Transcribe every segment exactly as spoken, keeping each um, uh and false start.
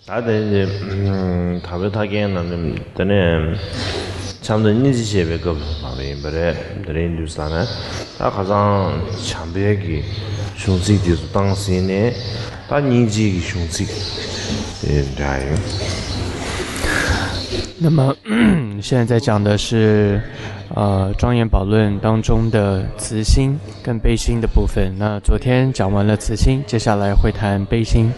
ད་དེ་ནི་དང་པོའི་མཐའ་རྒྱན་རྣམས་ནི་དེ་ནས་བྱམས་དང་སྙིང་རྗེ་བཤད་པའི་སྐབས་སུ་བབས་པ་ཡིན་པ་རེད། དེ་རིང་དུས་ས་ནས་ད་ཁ་སང་བྱམས་པའི་གི་གཞུང་ཚིག་དེ་ཚོ་བཏང་ཟིན་ནས། ད་སྙིང་རྗེའི་གི་གཞུང་ཚིག་དེ་འདྲ་ཡིན། 那么现在讲的是，呃，庄严宝论当中的慈心跟悲心的部分。那昨天讲完了慈心，接下来会谈悲心。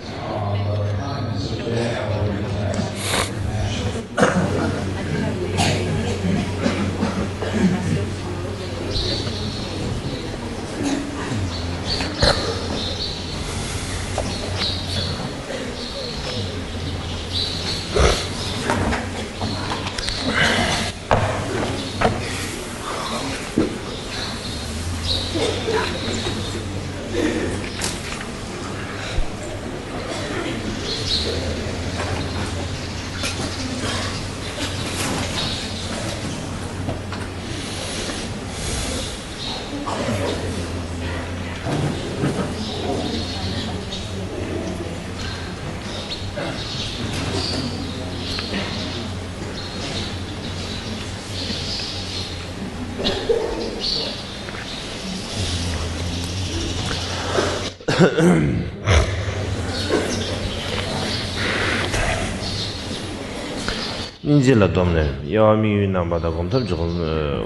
སྙིང་རྗེ་ལ་བསྡོམས་ནས་དབྱེ་བ་དམིགས་ཡུལ་རྣམ་པ་དང་སྒོམ་ཐབས་འཇོག་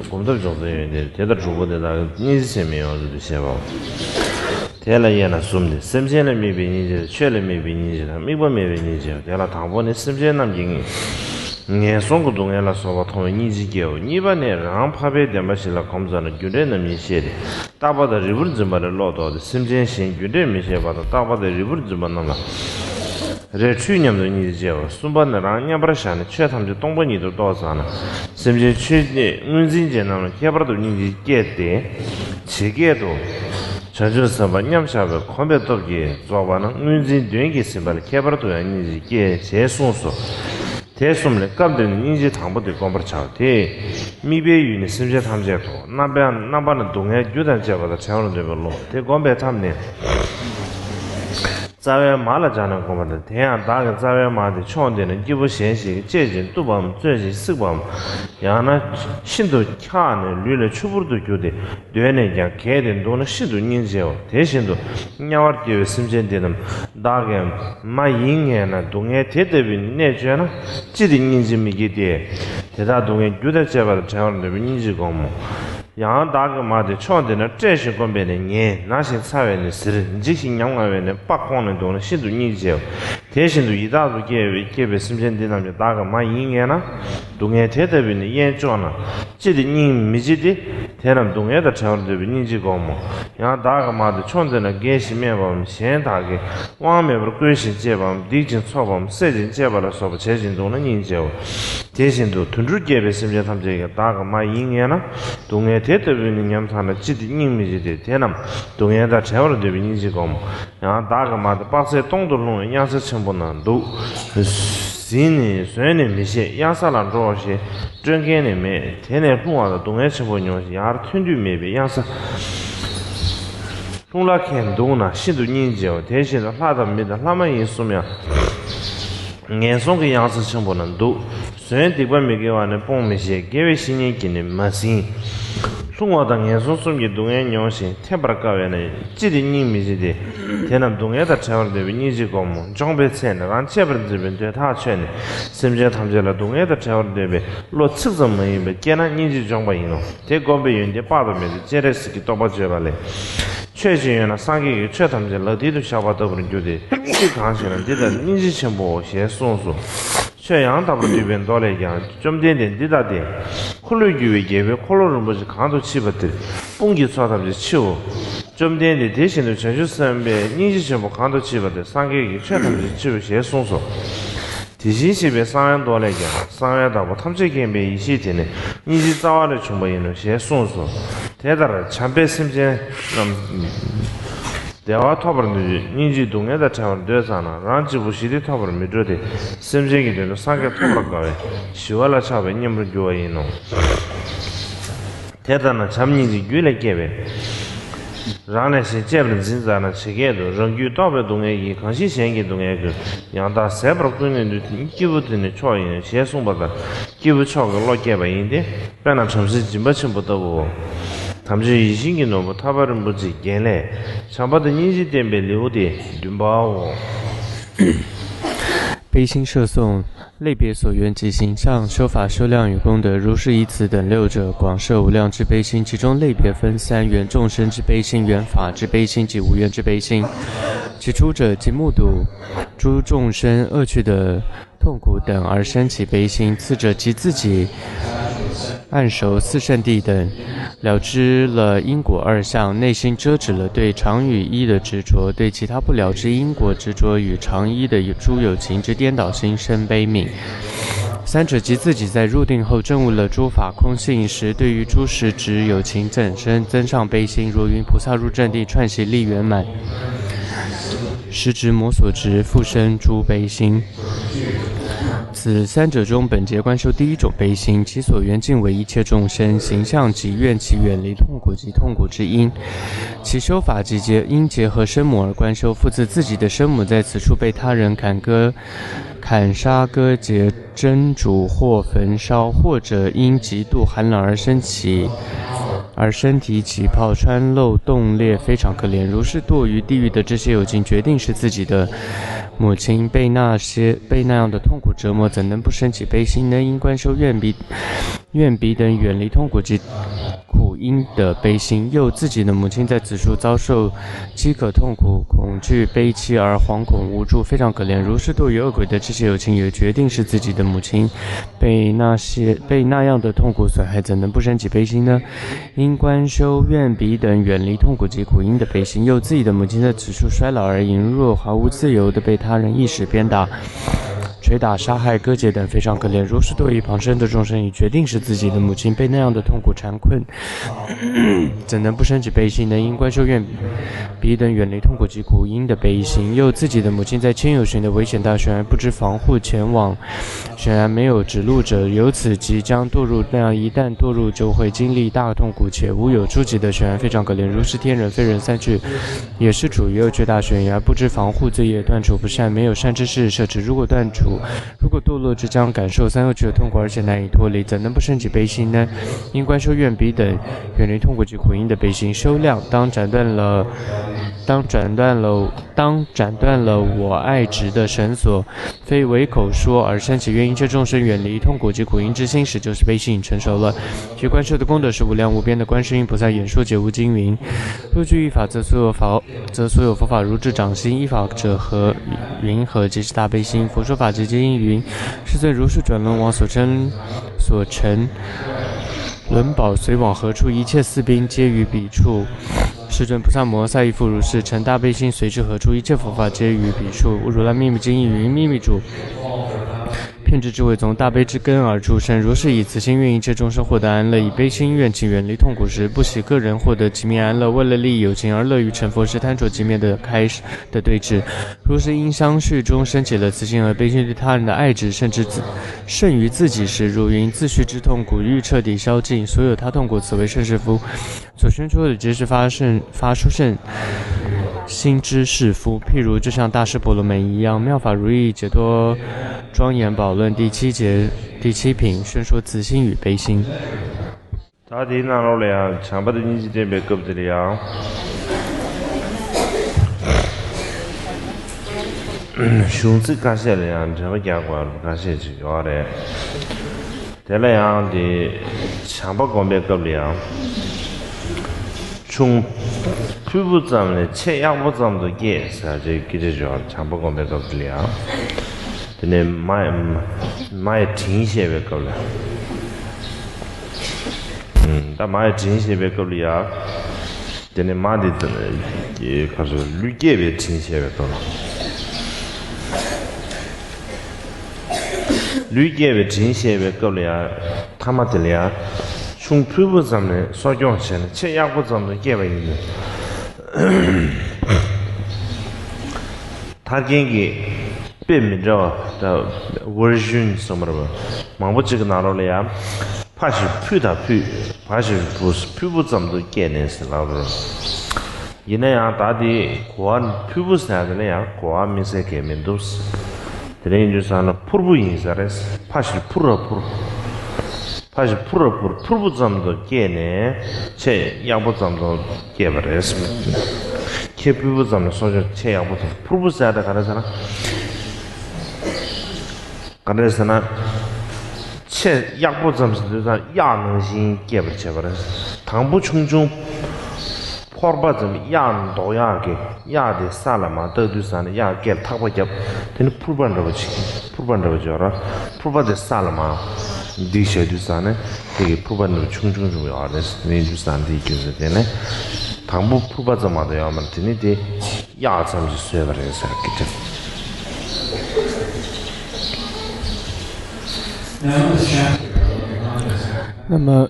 སྒོམ་ཐབས་འཇོག་ཚུལ་ཡོན་ཏན་དེ་ལྟར་དྲུག་པོ་དེ་དག་སྙིང་རྗེ་ཚད་མས་ཡོངས་སུ་བཤད་པའོ། དེ་ལ་དབྱེ་ན་གསུམ་སྟེ། སེམས་ཅན་ལ་དམིགས་པའི་སྙིང་རྗེ་དང་། ཆོས་ལ་དམིགས་པའི་སྙིང་རྗེ་དང་། དམིགས་པ་མེད་པའི་སྙིང་རྗེའོ། དེ་ལ་དང་པོ་ནི་སེམས་ཅན་རྣམས་ཀྱི་ངན་སོང་གི་སྡུག་བསྔལ་ལ་སོགས་པ་མཐོང་བའི་སྙིང་རྗེ་སྐྱེའོ། གཉིས་པ་ནི་རང་འཕགས་པའི་བདེན་པ་བཞི་ལ་གོམས་ཙམ་ན་རྒྱུ་འབྲས་རྣམ་གཉིས་ཤེས་ཏེ། རྟག་པ་དང་རིལ་པོར་འཛིན་པ་ལས་བློ་ལྡོག་སྟེ། སེམས་ཅན་གཞན་རྒྱུ་འབྲས་མི་ཤེས་པ་དང་རྟག་པ་དང་རིལ་པོར་འཛིན་པ་རྣམས་ལ་རེ་འཁྲུལ་སྙམ་དུ་སྙིང་རྗེ་སྐྱེའོ། གསུམ་པ་ནི་རང་མཉམ་པར་བཞག་ནས་ཆོས་ཐམས་ཅད་སྟོང་པ་ཉིད་དུ་རྟོགས་ཙམ་ན། སེམས་ཅན་ཆོས་ཉིད་དངོས་འཛིན་ཅན་རྣམས་ལ་ཁྱད་པར་དུ་སྙིང་རྗེ་སྐྱེས་ཏེ། ཇི་སྐད་དུ། བྱང་ཆུབ་སེམས་དཔའ་མཉམ་བཞག་པའི་གོམས་པའི་སྟོབས་ཀྱིས་རྫོགས་པ་ན། དངོས་འཛིན་གདོན་གྱིས་ཟིན་པ་ལ་ཁྱད་པར་དུ་ཡང་སྙིང་རྗེ་སྐྱེ། ཞེས་གསུངས་སོ། དེ་གསུམ་ལས་སྐབས་འདིར་ནི་སྙིང་རྗེ་དང་པོ་དེ་བསྒོམ་པར་བྱའོ། དེ་དམིགས་པའི་ཡུལ་ནི་སེམས་ཅན་ཐམས་ཅད་དོ། རྣམ་པ་རྣམ་པ་ནི་སྡུག་བསྔལ་རྒྱུ་དང་བཅས་པ་དང་བྲལ་བར་འདོད་པའི་བློ། དེ་བསྒོམ་པའི་ཐབས་ནི། རྩ་བའི་མ་ལ་སྦྱར་ནས་བསྒོམ་པ་དང་། དེ་ཡང་བདག་གི་རྩ་བའི་མ་དེ་ཕྱོགས་འདི་ན་སྐྱེས་བུ་གཞན་ཞིག་གིས་བཅད་ཅིང་གཏུབ་པའམ་གཙོད་ཅིང་བསྲེགས་པའམ། ཡང་ན་ཤིན་ཏུ་འཁྱགས་ནས་ལུས་ལ་ཆུ་བུར་དུ་གྱུར་ཏེ། འདོད་ནས་ཀྱང་གས་ཏེ་འདུག་ན་ཤིན་ཏུ་སྙིང་རྗེའོ། དེ་བཞིན་དུ་དམྱལ་བར་སྐྱེ་བའི་སེམས་ཅན་འདི་རྣམས་བདག་གི་མ་ཡིན་ངེས་ན། སྡུག་བསྔལ་དེ་ལྟ་བུའི་གནས་བཅོས་ན། ཅི་སྟེ་སྙིང་རྗེ་མི་སྐྱེ་སྟེ། དེ་དག་སྡུག་བསྔལ་རྒྱུ་དང་བཅས་པ་དང་བྲལ་བར་འདོད་པའི་སྙིང་རྗེ་བསྒོམ་མོ། ཡང་བདག་གི་མ་དེ་ཕྱོགས་འདི་ན་བསྐྲད་ཅིང་བསྐུམས་པས་ནི་ཉེན། ན་ཞིང་ཚ་བས་ནི་གཟིར། འཇིགས་ཤིང་ཉམ་ང་བས་ནི་སྤ་ཁོང་ནས་འདུག་ན་ཤིན་ཏུ་སྙིང་རྗེའོ། དེ་བཞིན་དུ་ཡི་དྭགས་སུ་སྐྱེ་བའི་སྐྱེས་པའི་སེམས་ཅན་འདི་རྣམས་ཀྱང་བདག་གི་མ་ཡིན་ངེས་ན། སྡུག་བསྔལ་དེ་ལྟ་བུས་ནི་གཡེན་ཕྱོགས་ན། ཅི་སྟེ་སྙིང་མི་རྗེ་སྟེ། དེ་རྣམས་སྡུག་བསྔལ་དང་བྲལ་བར་འདོད་པའི་སྙིང་རྗེ་བསྒོམ་མོ། ཡང་བདག་གི་མ་དེ་ཕྱོགས་འདི་ན་རྒས་ཤིང་སྨེ་བའམ། གཞན་དག་གིས་དབང་མེད་པར་བརྐུ་ཞིང་བཅད་པའམ། བསྡིགས་ཤིང་འཚོགས་པའམ། བསད་ཅིང་བཅད་པ་ལ་སོགས་པ་བྱེད་ཅིང་འདུག་ན་སྙིང་རྗེའོ། དེ་བཞིན་དུ་དུད་འགྲོར་སྐྱེས་པའི་སེམས་ཅན་ཐམས་ཅད་ཀྱང་བདག་གི་མ་ཡིན་ངེས་ན། སྡུག་བསྔལ་དེ་ལྟ་བུས་ནི་ཉམ་ཐག་ན། ཅི་སྟེ་སྙིང་མི་རྗེ་སྟེ། དེ་རྣམས་སྡུག་བསྔལ་དང་བྲལ་བར་འདོད་པའི་སྙིང་རྗེ་བསྒོམ་མོ། ཡང་བདག་གི་མ་དེ་དཔག་ཚད་སྟོང་དུ་ལྷུང་བའི་གཡང་ས་ཆེན་པོ་ན་འདུག་ཟིན་ནས་བཟོད་ནས་མི་བཞེས། གཡང་ས་ལ་འགྲོ་ཞེས་སྤྲོད་མཁན་ནི་མེད། དེ་ནས་ལྷུང་བ་དང་སྡུག་བསྔལ་ཆེན་པོ་མྱོང་ཞིང་ཡར་ཐོན་དུས་མེད་པའི་གཡང་ས། ལྷུང་ལ་ཁད་འདུག་ན་ཤིན་ཏུ་སྙིང་རྗེའོ། དེ་བཞིན་དུ་ལྷ་དང་མི་དང་ལྷ་མ་ཡིན་གསུམ་ཡང་ངན་སོང་གི་གཡང་ས་ཆེན་པོ་ན་འདུག་ཟོན་སྡིག་པ་མི་དགེ་བ་ནི་སྤོང་མི་ཤེས། དགེ་བའི་བཤེས་གཉེན་གྱིས་ནི་མ་ཟིན། ལྷུང་བ་དང་ངན་སོང་གསུམ་གྱི་སྡུག་བསྔལ་མྱོང་ཞིང་འཐེན་པར་དཀའ་བས་ན། ཅི་སྟེ་སྙིང་མི་རྗེ་སྟེ། དེ་རྣམས་སྡུག་བསྔལ་དང་བྲལ་བར་འདོད་པའི་སྙིང་རྗེ་བསྒོམ་མོ། འབྱོངས་པའི་ཚད་ནི་རང་གཅེས་པར་འཛིན་པའི་འདོད་ཐག་ཆོད་ནས་སེམས་ཅན་ཐམས་ཅད་ལ་སྡུག་བསྔལ་དང་བྲལ་བར་འདོད་པའི་བློ་ཚིག་ཙམ་མ་ཡིན་པར་སྐྱེས་ན་སྙིང་རྗེ་འབྱོངས་པ་ཡིན་ནོ། དེ་བསྒོམ་པའི་ཡོན་ཏན་དཔག་ཏུ་མེད་དེ། སྤྱན་རས་གཟིགས་ཀྱི་རྟོགས་པ་བརྗོད་པ་ལས། ཆོས་ཅན་ཡོད་ན་སངས་རྒྱས་ཀྱིས་ཆོས་ཐམས་ཅད་ལག་མཐིལ་དུ་བཞག་པ་ལྟ་བུར་འགྱུར་ཏེ། ཅི་གང་ཞེ་ན། འདི་ལྟར་སྙིང་རྗེ་ཆེན་པོའོ། ཞེས་གསུངས་སོ། ཆོས་ཡང་དག་པར་སྡུད་པའི་མདོ་ལས་ཀྱང་། བཅོམ་ལྡན་འདས་འདི་ལྟ་སྟེ། འཁོར་ལོས་སྒྱུར་བའི་རྒྱལ་པོའི་འཁོར་ལོ་རིན་པོ་ཆེ་གང་དུ་མཆིས་པ་དེར་དཔུང་གི་ཚོགས་ཐམས་ཅད་མཆིའོ། བཅོམ་ལྡན་འདས་དེ་བཞིན་དུ་བྱང་ཆུབ་སེམས་དཔའི་སྙིང་རྗེ་ཆེན་པོ་གང་དུ་མཆིས་པ་དེར་སངས་རྒྱས་ཀྱི་ཆོས་ཐམས་ཅད་མཆིའོ། ཞེས་གསུངས་སོ། དེ་བཞིན་གཤེགས་པའི་གསང་བའི་མདོ་ལས་ཀྱང་། གསང་བའི་བདག་པོ་ཐམས་ཅད་མཁྱེན་པའི་ཡེ་ཤེས་དེ་ནི་སྙིང་རྗེའི་རྩ་བ་ལས་བྱུང་བ་ཡིན་ནོ། ཞེས་གསུངས་སོ། དེ་ལྟར་བྱམས་པས་སེམས་ཅན་རྣམས་བདེ་བ་ཐོབ་པར་འདོད་ཅིང་སྙིང་རྗེས་སྡུག་བསྔལ་དང་བྲལ་བར་འདོད་ཙམ་ན། རང་གཅིག་པུ་ཞི་བདེ་ཐོབ་པར་མི་སྤྲོ་སྟེ། སེམས་ཅན་གྱི་དོན་དུ་སངས་རྒྱས་ཐོབ་པར་དགའ་བས་ཞི་བ་ལ་ཆགས་པའི་གཉེན་པོར་འགྱུར་བ་ཡིན་ནོ། དེ་ལྟར་ན་བྱམས་སྙིང་རྗེ་རྒྱུད་ལ་སྐྱེས་པས། རང་ལས་གཞན་གཅེས་པར་འཛིན་ཙམ་ན་ཇི་སྐད་དུ། རང་རྒྱུད་རྟོག་པའི་སྡུག་བསྔལ་གྱིས། གང་ཞིག་གཞན་གྱི་སྡུག་བསྔལ་ཀུན། ཡང་དག་ཟད་པར་ཀུན་ནས་ནུས། སྐྱེས་བུ་དེ་ནི་མཆོག་ཡིན་ཞེས་གསུངས་པ་ལྟར། སྐྱེས་བུ་མཆོག་གི་བློ་སྐྱེས་པ་ཡིན་ཏེ། དཔེར་ན་བྲམ་ཟེ་སྦྱིན་པ་ཆེན་པོ་ལྟ་བུའོ། དམ་ཆོས་ཡིད་བཞིན་གྱི་ནོར་བུ་ཐར་པ་རིན་པོ་ཆེའི་རྒྱན་ལས། བྱམས་པ་དང་སྙིང་རྗེ་བསྟན་པའི་ལེའུ་སྟེ་བདུན་པའོ། 悲心摄颂，类别所缘即形象、修法、修量与功德。如是依此等六者，广摄无量之悲心，其中类别分三：缘众生之悲心、缘法之悲心及无缘之悲心。起初者，即目睹诸众生恶趣的痛苦等而生起悲心；次者，即自己按熟四圣谛等，了知了因果二相，内心遮止了对常与一的执着，对其他不了知因果执着与常一的诸有情之颠倒心生悲悯。三者，即自己在入定后证悟了诸法空性时，对于诸实执有情产生增上悲心，如云菩萨入正定，串习力圆满，实执魔所执，复生诸悲心。此三者中，本节观修第一种悲心，其所缘尽为一切众生，形象即愿其远离痛苦及痛苦之因。其修法即结，应结合生母而观修，复次自己的生母在此处被他人砍割、砍杀、割截、蒸煮或焚烧，或者因极度寒冷而升起，而身体起泡、穿漏、冻裂，非常可怜。如是堕于地狱的这些有情，决定是自己的母亲被那些，被那样的痛苦折磨，怎能不生起悲心呢？应观修愿彼，愿彼等远离痛苦及苦因的悲心。又自己的母亲在此处遭受饥渴痛苦、恐惧、悲戚而惶恐无助，非常可怜。如是堕于恶鬼的这些有情，也决定是自己的母亲被那些，被那样的痛苦损害，怎能不生起悲心呢？应观修愿彼等远离痛苦及苦因的悲心。又自己的母亲在此处衰老而羸弱，毫无自由地被他人意识鞭打、捶打、杀害、割截等，非常可怜。如是堕于旁生的众生，也决定是自己的母亲被那样的痛苦缠困，怎能不生起悲心呢？应观修愿彼等远离痛苦及苦因的悲心。又自己的母亲在千由旬的危险大悬崖不知防护前往， 悬崖没有指路者，由此即将堕入，那样一旦堕入，就会经历大痛苦，且无有出期的。悬崖非常可怜，如是天人、非人三趣，也是处于恶趣大悬崖，不知防护，罪业断除，不善，没有善知识摄持。如果断除，如果堕落，就将感受三恶趣的痛苦，而且难以脱离，怎能不生起悲心呢？应观修愿彼等远离痛苦及苦因的悲心。修量，当斩断了，当斩断了，当斩断了我爱执的绳索， 非唯口说而生起愿一切众生远离痛苦及苦因之心时，就是悲心已成熟了。其观受的功德是无量无边的。观世音菩萨演说解悟经云：若具一法，则所有法，则所有佛法如至掌心。一法者何云何？即是大悲心。佛说法即皆因云：世尊，如是转轮王所称，所乘 轮宝随往何处，一切四宾皆于彼处。世尊，菩萨摩诃萨亦复如是，乘大悲心随至何处，一切佛法皆于彼处。《般若波罗蜜经》亦云：秘密主，遍知智慧从，大悲之根而出生。如是以慈心愿一切众生获得安乐，以悲心愿其远离痛苦时，不喜个人获得其名安乐。为了利益有情而乐于成佛，是贪着即灭的开始的对治。 若是因相续中升起了慈心和悲心，对他人的爱执甚至自，甚于自己时，如云：自续之痛苦欲彻底消尽，所有他痛苦，此为甚是夫。所宣说的皆是发甚，发殊胜心之是夫。譬如，就像大师婆罗门一样，妙法如意解脱庄严宝论第七节第七品宣说慈心与悲心。 ད་དེའི་ནང་ལོགས་ལ་ཡང་བྱམས་པ་དང་སྙིང་རྗེ་བསྟན་པའི་སྐབས་དེ་ལ་ཡང་། གཞུང་ཚིག་ཁ་ཤས་ལ་ཡང་འགྲེལ་པ་རྒྱག་དགོས་པ་ཁ་ཤས་ཅིག་ཡོད་རེད། དེ་ལ་ཡང་དེ་བྱམས་པ་སྒོམ་པའི་སྐབས་ལ་ཡང་། ཆུང་ཕུད་པོ་ཙམ་ལས་ཆེས་ཡག་པོ་ཙམ་དུ་སྐྱེས་ཟེར་ཅིག་སྐད་ཆ་བརྗོད། བྱམས་པ་སྒོམ་པའི་སྐབས་དེ་ལ་ཡང་། དེ་ནས་མ་མ་ཡི་དྲིན་བཤད་པའི་སྐབས་ལ། ད་མ་ཡི་དྲིན་བཤད་པའི་སྐབས་ལ་ཡང་། དེ་ནས་མ་དེ་ག་ཚོད་ལུས་སྐྱེས་པའི་དྲིན་བཤད་པའི་སྐབས་ལ། ལུས་སྐྱེས་པའི་དྲིན་བཤད་པའི་སྐབས་ལ་ཡང་། ཐ་མ་དེ་ལ་ཡང་། ཆུང་ཕུད་པོ་ཙམ་ནས་གསོ་སྐྱོང་བྱས་ནས་ཆེས་ཡག་པོ་ཙམ་དུ་སྐྱེས་པ་ཡིན་ནོ། ཐར་མཁན་གྱི་དཔེ་མི་འདྲ་བ་ད་version་གསུངས་པ་རེད་པ། མང་པོ་ཅིག་གི་ནང་ལོགས་ལ་ཡང་ཕ་ཞིག་ཕུད་དང་ཕུད། ཕ་ཞིག་ཕུད་ཕུད་པོ་ཙམ་དུ་སྐྱེས་ནས་ཟེར་ལབ་རེད། ཡིན་ན་ཡང་ད་དེ་གོ་བ་ཕུར་བུ་ཟེར་དེ་ལ་ཡང་གོ་བ་དམིགས་བསལ་གང་ཡང་མི་འདུག་དེ་ལ་ཡིན་དུས་ཙང་ན་ཕུར་བུ་ཡིན་ས་རེད། ཕ་ཞིག་ཕུར་ར་ཕུར། ཕ་ཞིག་ཕུར་ར་ཕུར། ཕུར་བུ་ཙམ་དུ་སྐྱེས་ནས་ཆེས་ཡག་པོ་ཙམ་དུ་སྐྱེས་པ་རེད། ཁྱེད་ཕུར་བུ་ཙམ་ནས་སྲོག་ཆགས་ཆེས་ཡག་པོ་ཙམ། ཕུར་བུ་ཟེར་དེ་ག་རེ་ཟེར་ན། ག་འདྲ་ཟེར་ན། ཆེས་ཡག་པོ་ཙམ་ཟེར་དུས་ཙང་གཡག་ནང་བཞིན་སྐྱེས་པར་བྱེད་པ་རེད། དང་པོ་ཆུང་ཆུང་ཕོར་པ་ཙམ། གཡག་མདོག་ཡག་གི་གཡག་དེ་ས་ལ་མར་བཏགས་དུས་ཙང་ནས་གཡག་སྐེ་ལ་ཐག་པ་བརྒྱབ། དེ་ནི་ཕུར་པ་འདྲ་བོ་ཅིག་ཕུར་པ་འདྲ་བོ་ཅིག་ཡོད་རེད། ཕུར་པ་དེ་ས་ལ་མར་འདི་བྱས་དུས་ཙང་ནས་དེ་གི་ཕུར་པ་འདྲ་བོ་ཆུང་ཆུང་ཆུང་ཡོད་རེད། དེ་ནི་དུས་ཙང་དེའི་རྒྱུ་མཚན་དེ་ནས་དང་པོ་ཕུར་པ་ཙམ་མ་གཏོགས་ཡོད་མ་རེད། དེ་ནི་དེ། གཡག་ཙམ་ཞིག་བཟོས་པ་རེད་ཟེར་གི་ཅིག那么，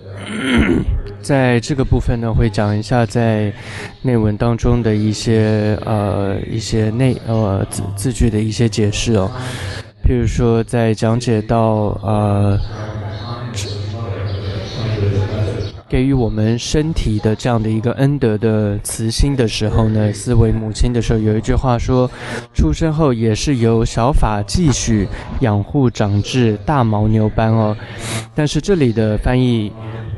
在这个部分呢，会讲一下在内文当中的一些呃一些内呃字字句的一些解释哦。譬如说，在讲解到呃给予我们身体的这样的一个恩德的慈心的时候呢，思维母亲的时候，有一句话说，出生后也是由小法继续养护长至大牦牛般哦。但是这里的翻译，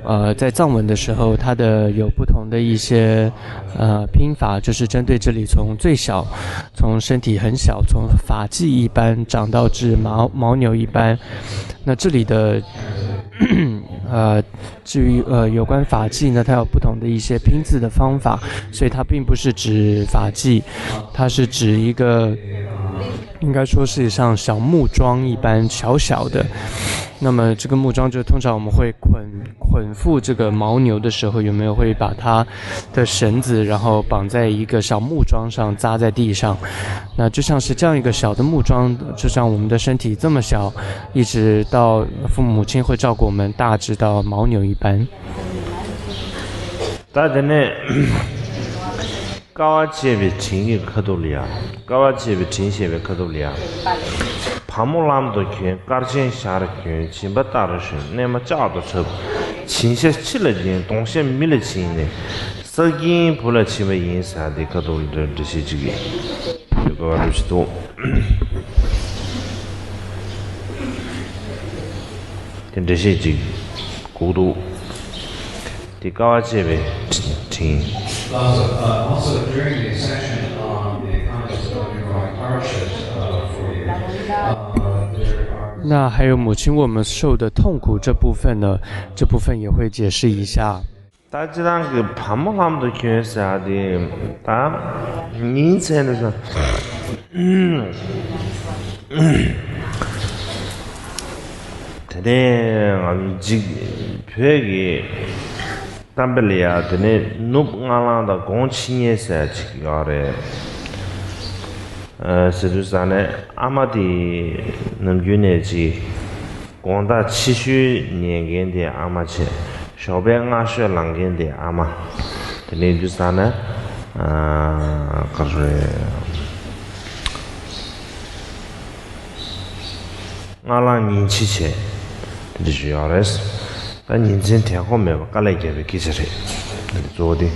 呃，在藏文的时候，它的有不同的一些呃拼法，就是针对这里从最小，从身体很小，从法纪一般长到至牦牦牛一般。那这里的呃至于呃有关法纪呢，它有不同的一些拼字的方法，所以它并不是指法纪，它是指一个应该说是像小木桩一般小小的。那么这个木桩就通常我们会捆捆缚这个牦牛的时候，有没有会把它的绳子，然后绑在一个小木桩上扎在地上？那就像是这样一个小的木桩，就像我们的身体这么小，一直到父母亲会照顾我们大，直到牦牛一般。ད་དེ་ནས་དཀའ་བ་སྤྱད་པའི་དྲིན་གྱི་ཁ་ཐུག་ལ་ཡ། དཀའ་བ་སྤྱད་པའི་དྲིན་ཞེས་པའི་ཁ་ཐུག་ལ་ཡ། བ་མོ་ལམ་དུ་བྱོན། དཀར་ཆེན་ཞར་བྱོན། སྦྱིན་པ་ལྟར་བྱོན། གནས་མ་ལྕགས་དུ་ཁྲབ། བྱིན་ཤ་ཁྱི་ལ་སྦྱིན། གདོང་ཤ་མི་ལ་བྱིན་ནས། ས་སྐྱིན་བུ་ལ་བྱིན་པ་ཡིན་ཟེར་དེ་ཁ་ཐུག་ལ་འགྲེལ་བཤད་ཅིག་ཡོད་པ་རུ་ཞིག་འདུག་དེ་འགྲེལ་བཤད་ཅིག་གོ་གི་འདུག་དེ་དཀའ་བ་སྤྱད་པའི་དྲིན། Also, uh, also during the section on the concept of undergoing hardships, uh, for you, uh, there are 那还有母亲为我们受的痛苦这部分呢？这部分也会解释一下。 ད་སྤྱིར་བཏང་གི་བ་མོ་ལམ་དུ་བྱོན་ཟེར་དེ་ད་ཉིན་མཚན་དུ་སོང་། དེ་ནས་ང་ཚོ་འཇིག་བོད་ཀྱི་གཏམ་དཔེ་ལ་ཡ། དེ་ནས་ནུབ་སྔ་ལངས་དང་དགོང་ཕྱི་ཉལ་ཟེར་ཅིག་ཡོད་རེད། ཨ་ཟེར་དུས་ཙང་ནས་ཨ་མ་དེ་ནམ་རྒྱུན་ནས་ཅིག་དགོང་དག་ཕྱི་ཤོད་ཉལ་མཁན་དེ་ཨ་མ་བྱས། ཞོགས་པའི་སྔ་ཤོད་ལངས་མཁན་དེ་ཨ་མ། དེ་ནས་དུས་ཙང་ནས་ཨ་ག་རེ། སྔ་ལངས་ཉིན་ཕྱི་བྱེད། དེ་འདྲ་ཞིག་ཡོད་རེད། ད་ཉིན་མཚན་དེ་ཁོ་མེད་པ་དཀའ་ལས་བརྒྱབ་པའི་སྐད་ཆ་རེད། དེ་གཙོ་བོ་དེ།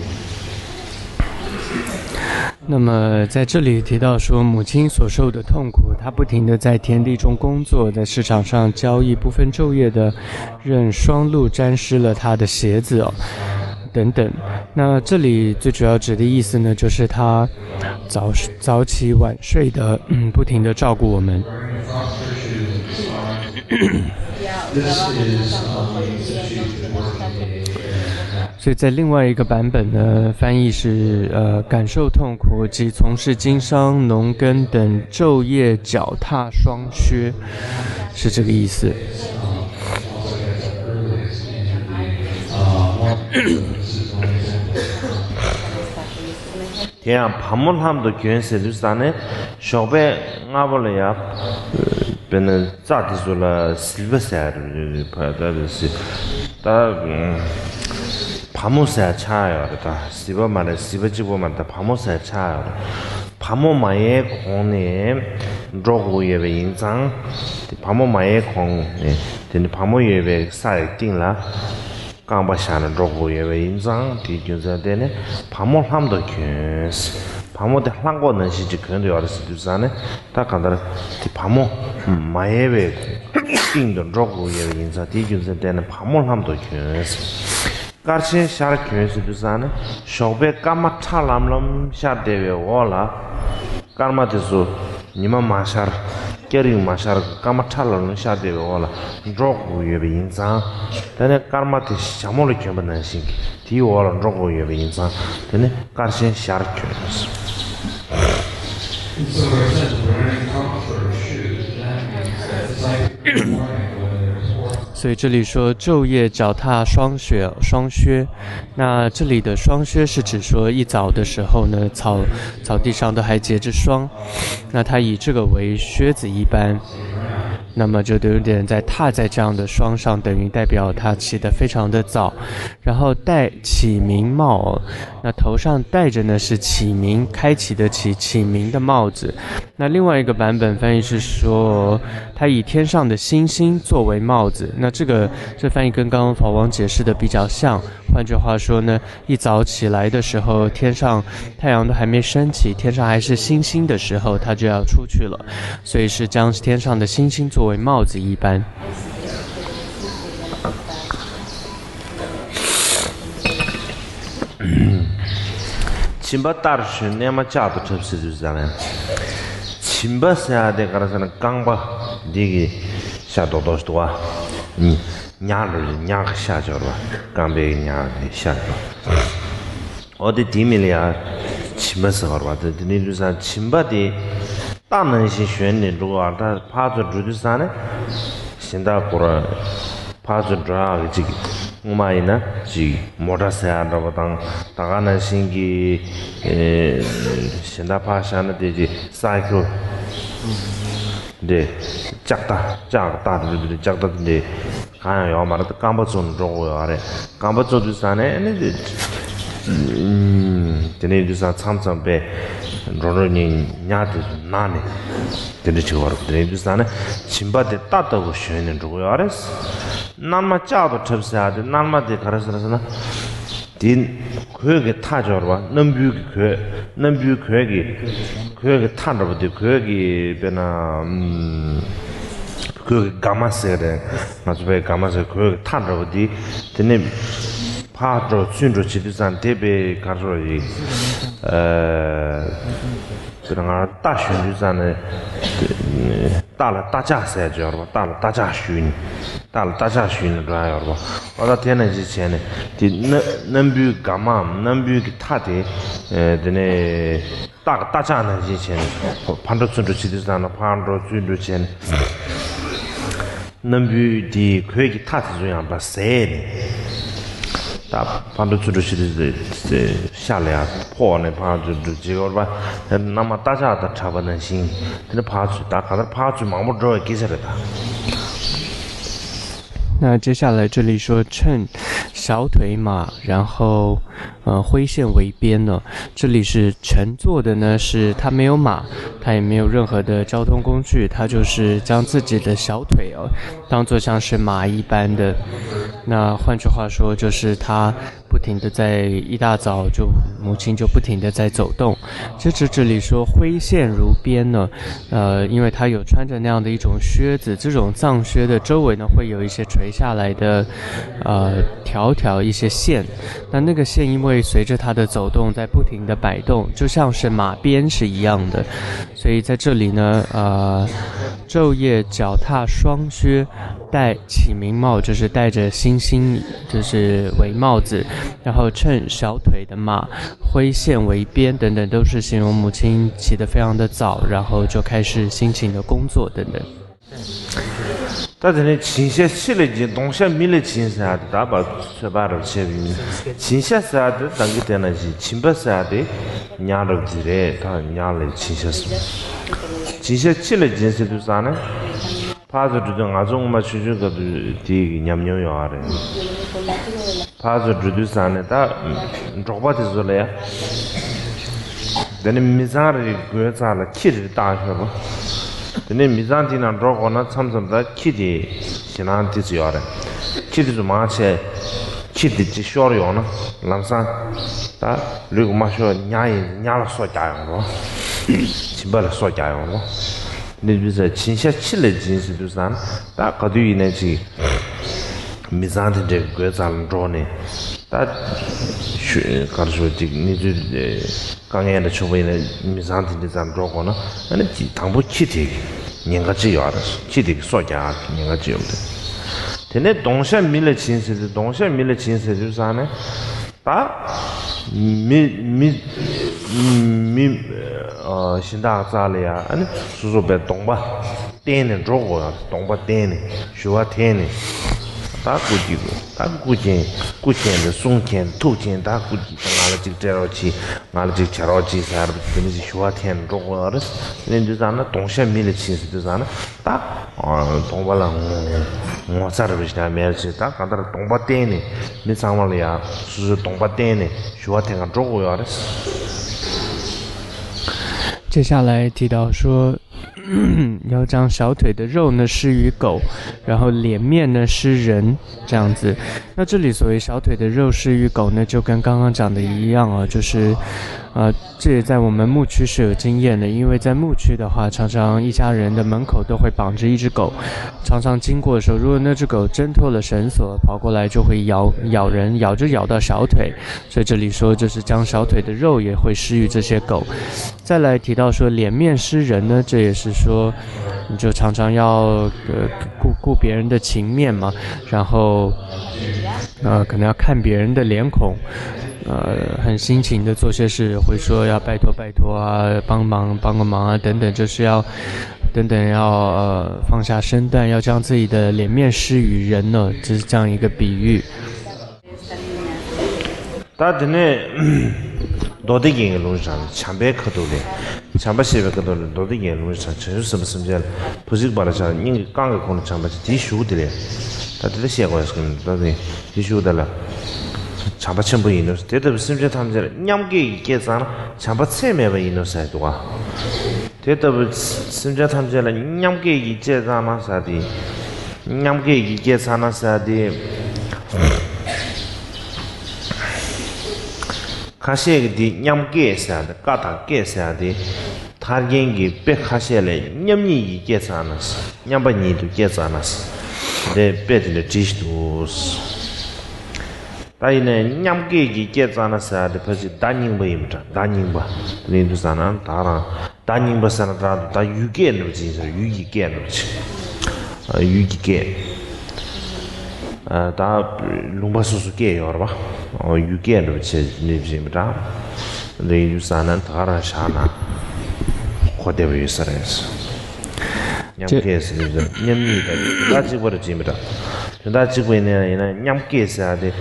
那么在这里提到说，母亲所受的痛苦，她不停的在田地中工作，在市场上交易，不分昼夜的任双鹿沾湿了她的鞋子哦，等等。那这里最主要指的意思呢，就是她早早起晚睡的，嗯，不停的照顾我们。所以在另外一个版本呢，翻译是呃感受痛苦及从事经商、农耕等昼夜脚踏双靴，是这个意思。དེ་ཡང་བ་མོ་ལྷམ་དུ་གྱོན་ཟེར་དུས་ཙང་ནས་ཞོགས་པའི་སྔ་པོ་ལ་ཡ། དཔེར་ན་རྩྭ་དེ་ཚོ་ལ་ཟིལ་པ་ཟེར་ཡ་རེད། ད་ཟིལ། ད་བ་མོ་ཟེར་ཆགས་ཡོད་རེད། ད་ཟིལ་པ་མ་རེད། ཟིལ་པ་གཅིག་པོ་མ་རེད། ད་བ་མོ་ཟེར་ཆགས་ཡོད་རེད། བ་མོ་མ་ཡལ་གོང་ནས་འགྲོ་དགོས་ཡོད་པ་ཡིན་ཙང་། དེ་བ་མོ་མ་ཡལ་གོང་ནས་དེ་ནི་བ་མོ་ཡོད་པའི་ས་ཡི་སྟེང་ལ། རྐང་པ་བཞག་ནས་འགྲོ་དགོས་ཡོད་པ་ཡིན་ཙང་། དེའི་རྒྱུ་མཚན་དེ་ནི་བ་མོ་ལྷམ་དུ་གྱོན། བ་མོ་དེ་ལྷམ་གོག་ནང་བཞིན་ཅིག་གྱོན་དུ་ཡོད་རེད་ཟེར་དུས་ཙང་ནས། ད་གང་ལྟར་དེ་བ་མོ་མ་ཡལ་བའི་སྟེང་དུ་འགྲོ་དགོས་ཡོད་པ་ཡིན་ཙང་། དེའི་རྒྱུ་མཚན་དེ་ནི་བ་མོ་ལྷམ་དུ་གྱོན། སྐར་ཆེན་ཞལ་གྱོན་ཟེར་དུས་ཙང་ནས། ཞོགས་པའི་སྐར་མ་ཁྲ་ལམ་ལམ་ཤར་བསྡད་པའི་འོག་ལ། སྐར་མ་དེ་ཚོ་ཉི་མ་མ་ཤར། སྐྱ་རེངས་མ་ཤར། སྐར་མ་ཁྲ་ལམ་ལམ་ཤར་བསྡད་པའི་འོག་ལ་འགྲོ་དགོས་ཡོད་པ་ཡིན་ཙང་། དེ་ནས་སྐར་མ་དེ་ཞྭ་མོ་ལ་གྱོན་པ་ནང་བཞིན་གྱི་དེའི་འོག་ལ་འགྲོ་དགོས་ཡོད་པ་ཡིན་ཙང་། དེ་ནས་སྐར་ཆེན་ཞལ་གྱོན། So 这里说昼夜脚踏双靴，双靴。那这里的双靴是指说一早的时候呢，草草地上都还结着霜，那他以这个为靴子一般，那么就有点在踏在这样的霜上，等于代表他起得非常的早。然后戴启明帽，那头上戴着呢是启明，开启的启，启明的帽子。那另外一个版本翻译是说，他以天上的星星作为帽子。那这个，这翻译跟刚刚法王解释的比较像。换句话说呢，一早起来的时候，天上太阳都还没升起，天上还是星星的时候，他就要出去了，所以是将天上的星星作为帽子一般。བྱིན་པ་ལྟར་ཞོན་གནས་མ་ལྕགས་དང་འཁྲབ་ཟེར་དུས་ཙང་ནས། བྱིན་པ་ཟེར་ཡ་དེ་ག་རེ་ཟེར་ན། རྐང་པ་འདི་གི་ཤ་རྡོག་རྡོག་ཞིག་འདུག་བ། ཉག་ལ་ཉག་གི་ཤ་སྦྱོར་བ། རྐང་པའི་ཉག་གི་ཤ་སྦྱོར། འོ་དེ་དེའི་མིང་ལ་ཡ་བྱིན་པ་ཟེར་བ་རེད་བ། དེ་དེ་ནས་དུས་ཙང་བྱིན་པ་དེ་རྟ་ནང་བཞིན་ཞོན་ནས་འགྲོ་བ། ད་ཕར་ཚུར་འགྲོ་དུས་ཙང་ནས་གཞན་དག་ཁོ་རང་ཕར་ཚུར་འགྲོ་ཡག་གི་ཅིག་སྔོན་མ་ཡིན་ན་ཅིག་མོ་ཊ་ཟེར་ཡག་འདྲ་པོ་དང་། ད་ག་ནང་བཞིན་གྱི་ཨེ་གཞན་དག་ཕར་བཞག་ན་དེ་ཅིག་སའི་ཀལ་དེ་ལྕགས་རྟ། ལྕགས་རྟ་རེད། ལྕགས་རྟ་དེ་གང་ཡང་ཡོད་མ་རེད། རྐང་པ་བཙུགས་ནས་འགྲོ་དགོས་ཡོད་རེད། རྐང་པ་བཙུགས་དུས་ཙང་ནས་ཨ་ནི་དེ་དེ་ནས་དུས་ཙང་མཚམས་མཚམས་པས་འགྲོ་འགྲོ་ཉིན་ཉག་དེ་ཚོ་ན་ནས་དེ་འདྲ་བྱེད་ཀྱི་ཡོད་རེད། དེ་ནས་དུས་ཙང་ནས་བྱིན་པ་དེ་རྟ་ལྟ་བུ་ཞོན་ནས་འགྲོ་གི་ཡོད་རེད། གནར་མ་ལྕགས་དང་འཁྲབ་ཟེར་ཡག་དེ། གནར་མ་དེ་ག་རེ་ཟེར་ཟེར་ན། དེ་གོས་ཀྱི་མཐའ་སྦྱོར་བ། སྣམ་བུའི་གི་གོས། སྣམ་བུའི་གོས་ཀྱི་གོས་ཀྱི་མཐའ་འདྲ་པོ་དེ། གོས་ཀྱི་དཔེར་ན་ཨམ། གོས་ཀྱི་དགའ་མ་ཟེར་རེད། ང་ཚོ་བས་དགའ་མ་ཟེར། གོས་ཀྱི་མཐའ་འདྲ་པོ་དེ། དེ་ནས་ཕར་འགྲོ་ཚུར་འགྲོ་བྱེད་དུས་ཙང་དེ་བས་ག་རེ་ཟེར་ཡིན། ཨ། དཔེར་ན་ང་རྟ་ཞོན་དུས་ཙང་ནས་རྟ་ལ་རྟ་ལྕག་ཟེར་ཡག་ཡོད་རེད་པ། རྟ་ལ་རྟ་ལྕག་གཞུས་ནས། རྟ་ལ་རྟ་ལྕག་གཞུས་ནས་འགྲོ་ཡག་ཡོད་རེད་པ། ཨོ་ད་དེ་ནང་བཞིན་བྱས་ནས་དེ་གནམ་གནམ་བུའི་དགའ་མའམ་གནམ་བུའི་གི་མཐའ་དེ། ཨེ། དེ་ནས་རྟ་རྟ་ལྕག་ནང་བཞིན་བྱས་ནས་ཕར་འགྲོ་ཚུར་འགྲོ་བྱེད་དུས་ཙང་ནས། ཕར་འགྲོ་ཚུར་འགྲོ་བྱས་ནས། གནམ་བུའི་དེའི་གོས་ཀྱི་མཐའ་དེ་ཚོ་ཡང་ཕར་ཟད་ནས། ད་ཕར་འགྲོ་ཚུར་འགྲོ་བྱེད་དུས་ཤ་ལ་ཡར་ཕོག་ནས་ཕར་ཚུར་འགྲོ་བྱེད་ཀྱི་ཡོད་རེད་པ། གནམ་མ་རྟ་ལྕག་དང་འཁྲབ་པ་ནང་བཞིན། དེ་ནས་ཕར་ཚུར། ད་གང་ལྟར་ཕར་ཚུར་མང་པོ་འགྲོ་བའི་སྐད་ཆ་རེད་ད། 那接下来这里说乘小腿马，然后呃挥线为鞭呢。这里是乘坐的呢，是他没有马，他也没有任何的交通工具，他就是将自己的小腿哦当做像是马一般的。那换句话说，就是他不停的在一大早就母亲就不停的在走动。接着这里说挥线如鞭呢，呃，因为他有穿着那样的一种靴子，这种藏靴的周围呢会有一些垂下来的呃条条一些线，那那个线因为随着他的走动在不停的摆动，就像是马鞭是一样的，所以在这里呢，呃，昼夜脚踏双靴，戴启明帽，就是戴着星星，就是为帽子，然后乘小腿的马，挥线为鞭等等，都是形容母亲起得非常的早，然后就开始辛勤的工作等等。 ད་དེ་ནས་བྱིན་ཤ་ཕྱི་ལ་སྦྱིན། གདོང་ཤ་མི་ལ་བྱིན་ཟེར་ཡག་དེ་ད་བར་ཚོད་དཔག་རབ་བྱས་པ་ཡིན། བྱིན་ཤ་ཟེར་ཡག་དེ་ད་གིན་དེ་ནང་བཞིན་བྱིན་པ་ཟེར་ཡག་དེ་ཉག་རབ་ཅིག་རེད། ད་ཉག་ལ་བྱིན་ཤ་ཟེར། བྱིན་ཤ་ཕྱི་ལ་སྦྱིན་ཟེར་དུས་ཙང་ནས། ཕར་ཚུར་འགྲོ་དུས། ང་ཚོ་སྔོན་མ་ཆུང་ཆུང་སྐབས་དུས་དེའི་ཉམས་མྱོང་ཡོད་རེད། ཕར་ཚུར་འགྲོ་དུས་ཙང་ནས་ད་འབྲོག་པ་དེ་ཚོ་ལ་ཡ། དེ་ནས་མི་ཚང་རེ་རེའི་སྒོའི་རྩ་ལ་ཁྱི་རེ་རེ་བཏགས་ཡོད་རེད་པ། དེ་ནས་མི་ཚང་དེའི་ནང་འགྲོ་དགོས་ན་མཚམས་མཚམས་ད་ཁྱི་དེ་ཞེད་སྣང་དེ་ཚོ་ཡོད་རེད། ཁྱི་དེ་ཚོ་མང་ཆེ་ ཁྱི་དེ་ཅིག་ཤོར་ཡོང་ན་ལམ་སང་ད་ལུས་ཀྱི་མ་ཤོར་ཉ་ཡིན་ཉ་ལ་སོ་རྒྱག་ཡོང་རོགས། བྱིན་པ་ལ་སོ་རྒྱག་ཡོང་རོགས། ནི་བི་ས་བྱིན་ཤ་ཁྱི་ལ་བྱིན་ཟེར་དུས་ཙང་ད་ག་དུས་ཡིན་ན་ཅིག་མི་ཚང་དེ་འདྲའི་སྒོའི་རྩ་ལ་འགྲོ་ནས་ད་ཤུ་གར་ཤོ་ཅིག་གནས་ཚུལ་དཀའ་ངལ་འདྲ་བྱུང་བ་ཡིན་ན་མི་ཚང་དེ་འདྲའི་རྩ་ལ་འགྲོ་དགོས་ན་ཨ་ནི་དང་པོ་ཁྱི་དེ་ཉེན་ཁ་ཅིག་ཡོད་རེད། ཁྱི་དེ་གི་སོ་རྒྱག་ཉེན་ཁ་ཅིག་ཡོད་རེད། དེ་ནས་གདོང་ཤ་མི་ལ་བྱིན་ཟེར་དུས་གདོང་ཤ་མི་ལ་བྱིན་ཟེར་དུས་ཙང་ནས། ད། མི་མི་མི་ཨ་གཞན་དག་རྩ་ལ་ཡ་ཨ་ནི་སོ་སོ་པའི་གདོང་པ་བསྟན་ནས་འགྲོ་དགོས་ཡ། གདོང་པ་བསྟན་ནས་ཞུ་བ་འཐེན་ནས་ད་སྐུ་གྱི་ད་སྐུ་མཁྱེན་སྐུ་མཁྱེན་ཏེ་གསུང་མཁྱེན་ཐུགས་མཁྱེན་ད་སྐུ་གྱི་ད་ང་ལ་ཅིག་སྤྲད་རོགས་གྱིས། ང་ལ་ཅིག་བྱ་རོགས་གྱིས་ཟེར་དེ་འདྲ་ཅིག་ཞུ་བ་འཐེན་ནས་འགྲོ་དགོས་ཡ་རེད། དེ་ནས་འདི་ཙང་ན་གདོང་ཤ་མི་ལ་བྱིན་ཟེར་དུས་ཙང་ན། ད། གདོང་པ་ལ་ངོ་ངོ་ཚ་རུ་བཞག་མེད་ཅེས་ད་གང་ལྟར་གདོང་པ་བསྟན་ནས་མི་ཚང་མ་ལ་ཡང་སོ་སོའི་གདོང་པ་བསྟན་ནས་ཞུ་བ་དེ་ག་འགྲོ་དགོས་ཡོད་རེད། 接下来提到说，要将小腿的肉呢施于狗，然后脸面呢施人，这样子。那这里所谓小腿的肉施于狗呢，就跟刚刚讲的一样啊，就是，呃，这也在我们牧区是有经验的，因为在牧区的话，常常一家人的门口都会绑着一只狗，常常经过的时候，如果那只狗挣脱了绳索，跑过来就会咬咬人，咬就咬到小腿，所以这里说就是将小腿的肉也会施于这些狗。再来提到说脸面施人呢，这也是说，你就常常要呃顾顾别人的情面嘛，然后呃可能要看别人的脸孔，呃很殷勤的做些事，会说要拜托拜托啊，帮忙帮个忙啊等等，就是要等等要呃放下身段，要将自己的脸面施于人呢，就是这样一个比喻。 ད་དེ་ནས་མདོ་སྡེ་རྒྱན་གྱི་ལུང་བཞག་ནས་བྱམས་པའི་ཁ་ཐུག་ལས། བྱམས་པ་ཞེས་པའི་ཁ་ཐུག་ལས་མདོ་སྡེ་རྒྱན་གྱི་ལུང་བཞག་བྱང་ཆུབ་སེམས་དཔའ་སེམས་ཅན་ལ་བུ་གཅིག་པ་ལ་ཆགས་སྙིང་གི་རྐང་གི་ཁོང་ལ་བྱམས་པ་ཅིག་དེའི་ཞུ་དེ་ལས། ད་དེ་ལ་བཤད་དགོས་ཟེར་གི་ད་དེ་དེའི་ཞུ་དེ་ལ། བྱམས་པ་ཆེན་པོ་ཡིན་ནོ། དེ་ལྟ་བུའི་སེམས་ཅན་ཐམས་ཅད་ལ་མཉམ་སྐྱེས་ཀྱི་སྐྱེས་ཙང་ན་བྱམས་པ་ཚད་མེད་པ་ཡིན་ནོ་ཟེར་འདུག་ག་དེ་ལྟ་བུའི་སེམས་ཅན་ཐམས་ཅད་ལ་མཉམ་སྐྱེས་ཀྱི་སྐྱེས་ཙང་ན་ཟེར་དེ། མཉམ་སྐྱེས་ཀྱི་སྐྱེས་ཙང་ན་ཟེར་དེ། ཁ་ཤས་ཀྱིས་འདི་མཉམ་སྐྱེས་ཟེར་ཏེ་ཀ་དང་སྐྱེས་ཟེར་ཏེ། ཐར་རྒྱན་གྱི་དཔེ་ཁ་ཤས་ལས་མཉམ་ཉིད་ཀྱི་སྐྱེས་ཙ་ན། མཉམ་པ་ཉིད་དུ་སྐྱེས་ཙ་ན། དེ་དཔེ་དེ་འདྲ་བྲིས་འདུག་ད་ཡིན་ནའི་མཉམ་སྐྱེས་ཀྱི་སྐྱེས་ཙ་ན་ཟེར་ཏེ་ཕལ་ཆེར་བརྡ་རྙིང་པ་ཡིན་པ་འདྲ། བརྡ་རྙིང་པ་དེ་ཡིན་དུས་ཙ་ན་ད་རང་། བརྡ་རྙིང་པ་ཟེར་ན་ད་ད་ཡུལ་སྐད་འདྲ་པོ་ཅིག་ཡིན་ཟེར། ཡུལ་གྱི་སྐད་འདྲ་པོ་ཅིག་ཡུལ་གྱི་སྐད། ད་ལུང་པ་སོ་སོ་སྐད་ཡོད་རེད་པ། ཡུལ་སྐད་འདྲ་པོ་ཅིག་ནི་བྱེད་མི་འདྲ། རེད་ཡུལ་ས་ན་ད་རང་བཞག་ན་གོ་བདེ་བ་ཡོད་ས་རེད། མཉམ་ཅེ་སྐད་ཟེར་ཡོད་ས་མཉམ་ཉིད་དང་དོན་དག་གཅིག་པ་རེད་བྱེད་མི་འདྲ། དོན་དག་གཅིག་པ་ཡིན་ན་ཡིན་ན་མཉམ་སྐད་ཟེར་ཡ་དེ་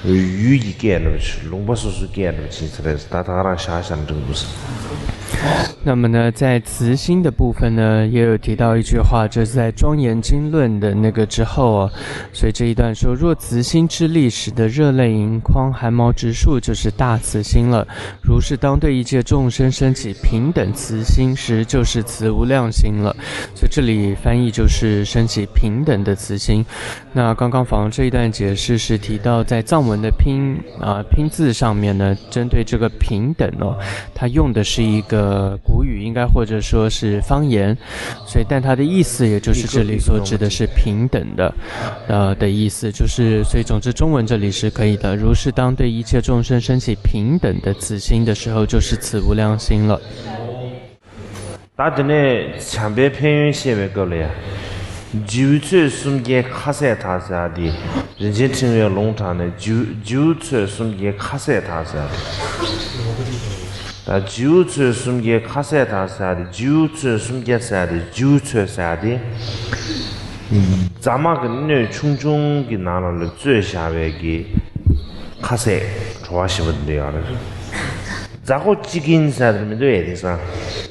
ཡུལ་གྱི་སྐད་འདྲ་པོ་ཅིག་ལུང་པ་སོ་སོའི་སྐད་འདྲ་པོ་ཅིག་ཡིན་ས་རེད། ད་ད་རང་བཞག་བཞག་ན་འགྲིག་འདུག་ཟེར། 那么呢，在慈心的部分呢，也有提到一句话，就是在庄严经论的那个之后啊，所以这一段说，若慈心之力使得热泪盈眶、寒毛直竖，就是大慈心了。如是当对一切众生升起平等慈心时，就是慈无量心了。所以这里翻译就是升起平等的慈心。那刚刚访问这一段解释是提到在藏文的拼啊、拼字上面呢，针对这个平等哦，它用的是一个古语，应该或者说是方言，所以但它的意思也就是这里所指的是平等的，呃的意思，就是所以总之中文这里是可以的，如是当对一切众生升起平等的慈心的时候，就是慈无量心了。 ད་དེ་ནས་བྱམས་པའི་ཕན་ཡོན་བཤད་པའི་སྐབས་ལ་ཡ། རྗེའུ་ཚོད་གསུམ་བརྒྱའི་ཁ་ཟས་དག་ཟེར་ཡ་དེ། རིན་ཆེན་ཕྲེང་བའི་ལུང་དྲངས་ནས་རྗེའུ་རྗེའུ་ཚོད་གསུམ་བརྒྱའི་ཁ་ཟས་དག་ཟེར་ཡ་དེ། ད་རྗེའུ་ཚོད་གསུམ་བརྒྱའི་ཁ་ཟས་དག་ཟེར་ཡ་དེ། རྗེའུ་ཚོད་གསུམ་བརྒྱ་ཟེར་ཡ་དེ། རྗེའུ་ཚོད་ཟེར་ཡ་དེ། རྫ་མ་གི་སྣོད་ཆུང་ཆུང་གི་ནང་ལ་ལ་བཙོས་བཞག་པའི་གི་ཁ་ཟས་བྲོ་བ་ཞིམ་པོ་འདི་ཡོད་རེད། རྫ་ཁོག་གཅིག་ཀིན་ཟེར་མི་འདུག་ཨེ་དེང་སང་།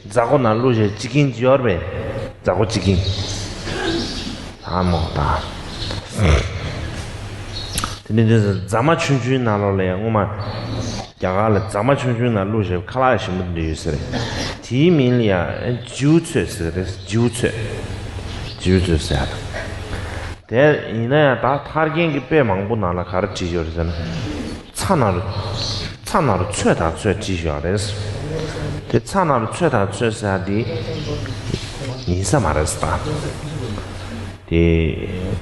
རྫ་ཁོག་ནང་བླུགས་བྱས་གཅིག་ཀིན་ཅིག་ཡོད་རེད་པས། རྫ་ཁོག་གཅིག་ཀིན། ད་མོ་ད། དེ་ནི་འདི་རྫ་མ་ཆུང་ཆུང་ནང་ལོགས་ལ་ཡང་སྔོན་མ། རྒྱ་གར་ལ་རྫ་མ་ཆུང་ཆུང་ནང་བླུགས་བྱས་ཁ་ལག་ཞིམ་པོ་འདི་ཡོད་ཟེར། དེའི་མིང་ལ་ཡང་རྗེའུ་ཚོད་ཟེར་རེད། རྗེའུ་ཚོད། རྗེའུ་ཚོད་ཟེར་ཡ་དང་། དེ་ཡིན་ན་ཡང་ད་ཐར་རྒྱན་གྱི་དཔེ་མང་པོ་ནང་ལ་ག་རེ་བྲིས་ཡོད་རེད་ཟེར་ན། ཚྭ་ན་རུ། ཚྭ་ན་རུ་ཚོད་དང་ཚོད་བྲིས་ཡོད་རེད། དེ་ཚྭ་ན་རུ་ཚོད་དང་ཚོད་ཟེར་ཡ་དེ་ཡིན་ས་མ་རེད་ཟེར་ད། དེ་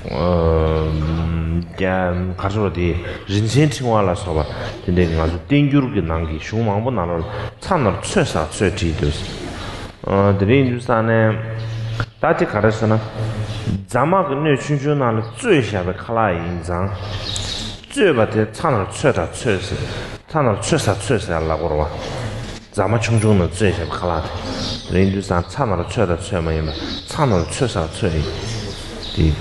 ཨ་རྒྱ་གར་ཚོ་དེ་རིན་ཆེན་ཕྲེང་བ་ལ་སོགས་པ་དེ་འདྲའི་ང་ཚོ་བསྟན་འགྱུར་གྱི་ནང་གི་གཞུང་མང་པོ་ནང་ལ་ཚྭ་ན་རུ་ཚོད་ཟེར་ཚོད་བྲིས་འདུག། ཨ་དེ་རིང་འདུག་ས་ནས་ད་དེ་ག་རེ་ཟེར་ན། རྫ་མ་གི་སྣོད་ཆུང་ཆུང་ནང་ལ་བཙོས་བཞག་པའི་ཁ་ལག་ཡིན་ཙང་། བཙོས་པ་དེ་ཚྭ་ན་རུ་ཚོད་དང་ཚོད་ཟེར། ཚྭ་ན་རུ་ཚོད་ཟེར་ཚོད་ཟེར་ལབ་དགོས་རེད་བ། རྫ་མ་ཆུང་ཆུང་ནང་བཙོས་བཞག་པའི་ཁ་ལག་དེ། དེ་རིང་འདུག་ས་ཚྭ་ན་རུ་ཚོད་དང་ཚོད་མ་ཡིན་པ་ཚྭ་ན་རུ་ཚོད་ཟེར་ཚོད་ཡིན། དེ།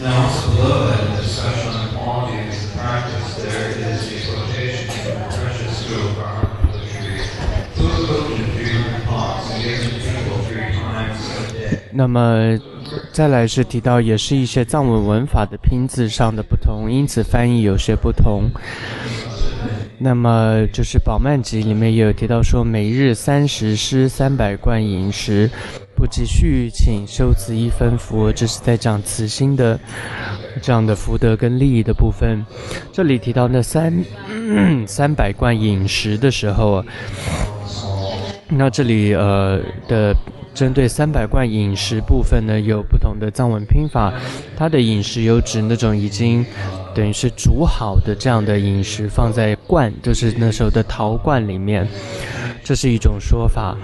Now, also below that, in the discussion on the quality of the practice, there is a quotation from the precious school of Brahma poetry, "Food cooked in three hundred pots and given to people three times a day." 那么再来是提到，也是一些藏文文法的拼字上的不同，因此翻译有些不同。那么就是宝曼集里面也有提到说，每日三食施三百贯饮食，不及续请修此一分福，这是在讲慈心的这样的福德跟利益的部分。这里提到那三三百贯饮食的时候，那这里呃的针对三百贯饮食部分呢，有不同的藏文拼法。它的饮食有指那种已经等于是煮好的这样的饮食，放在罐，就是那时候的陶罐里面，这是一种说法。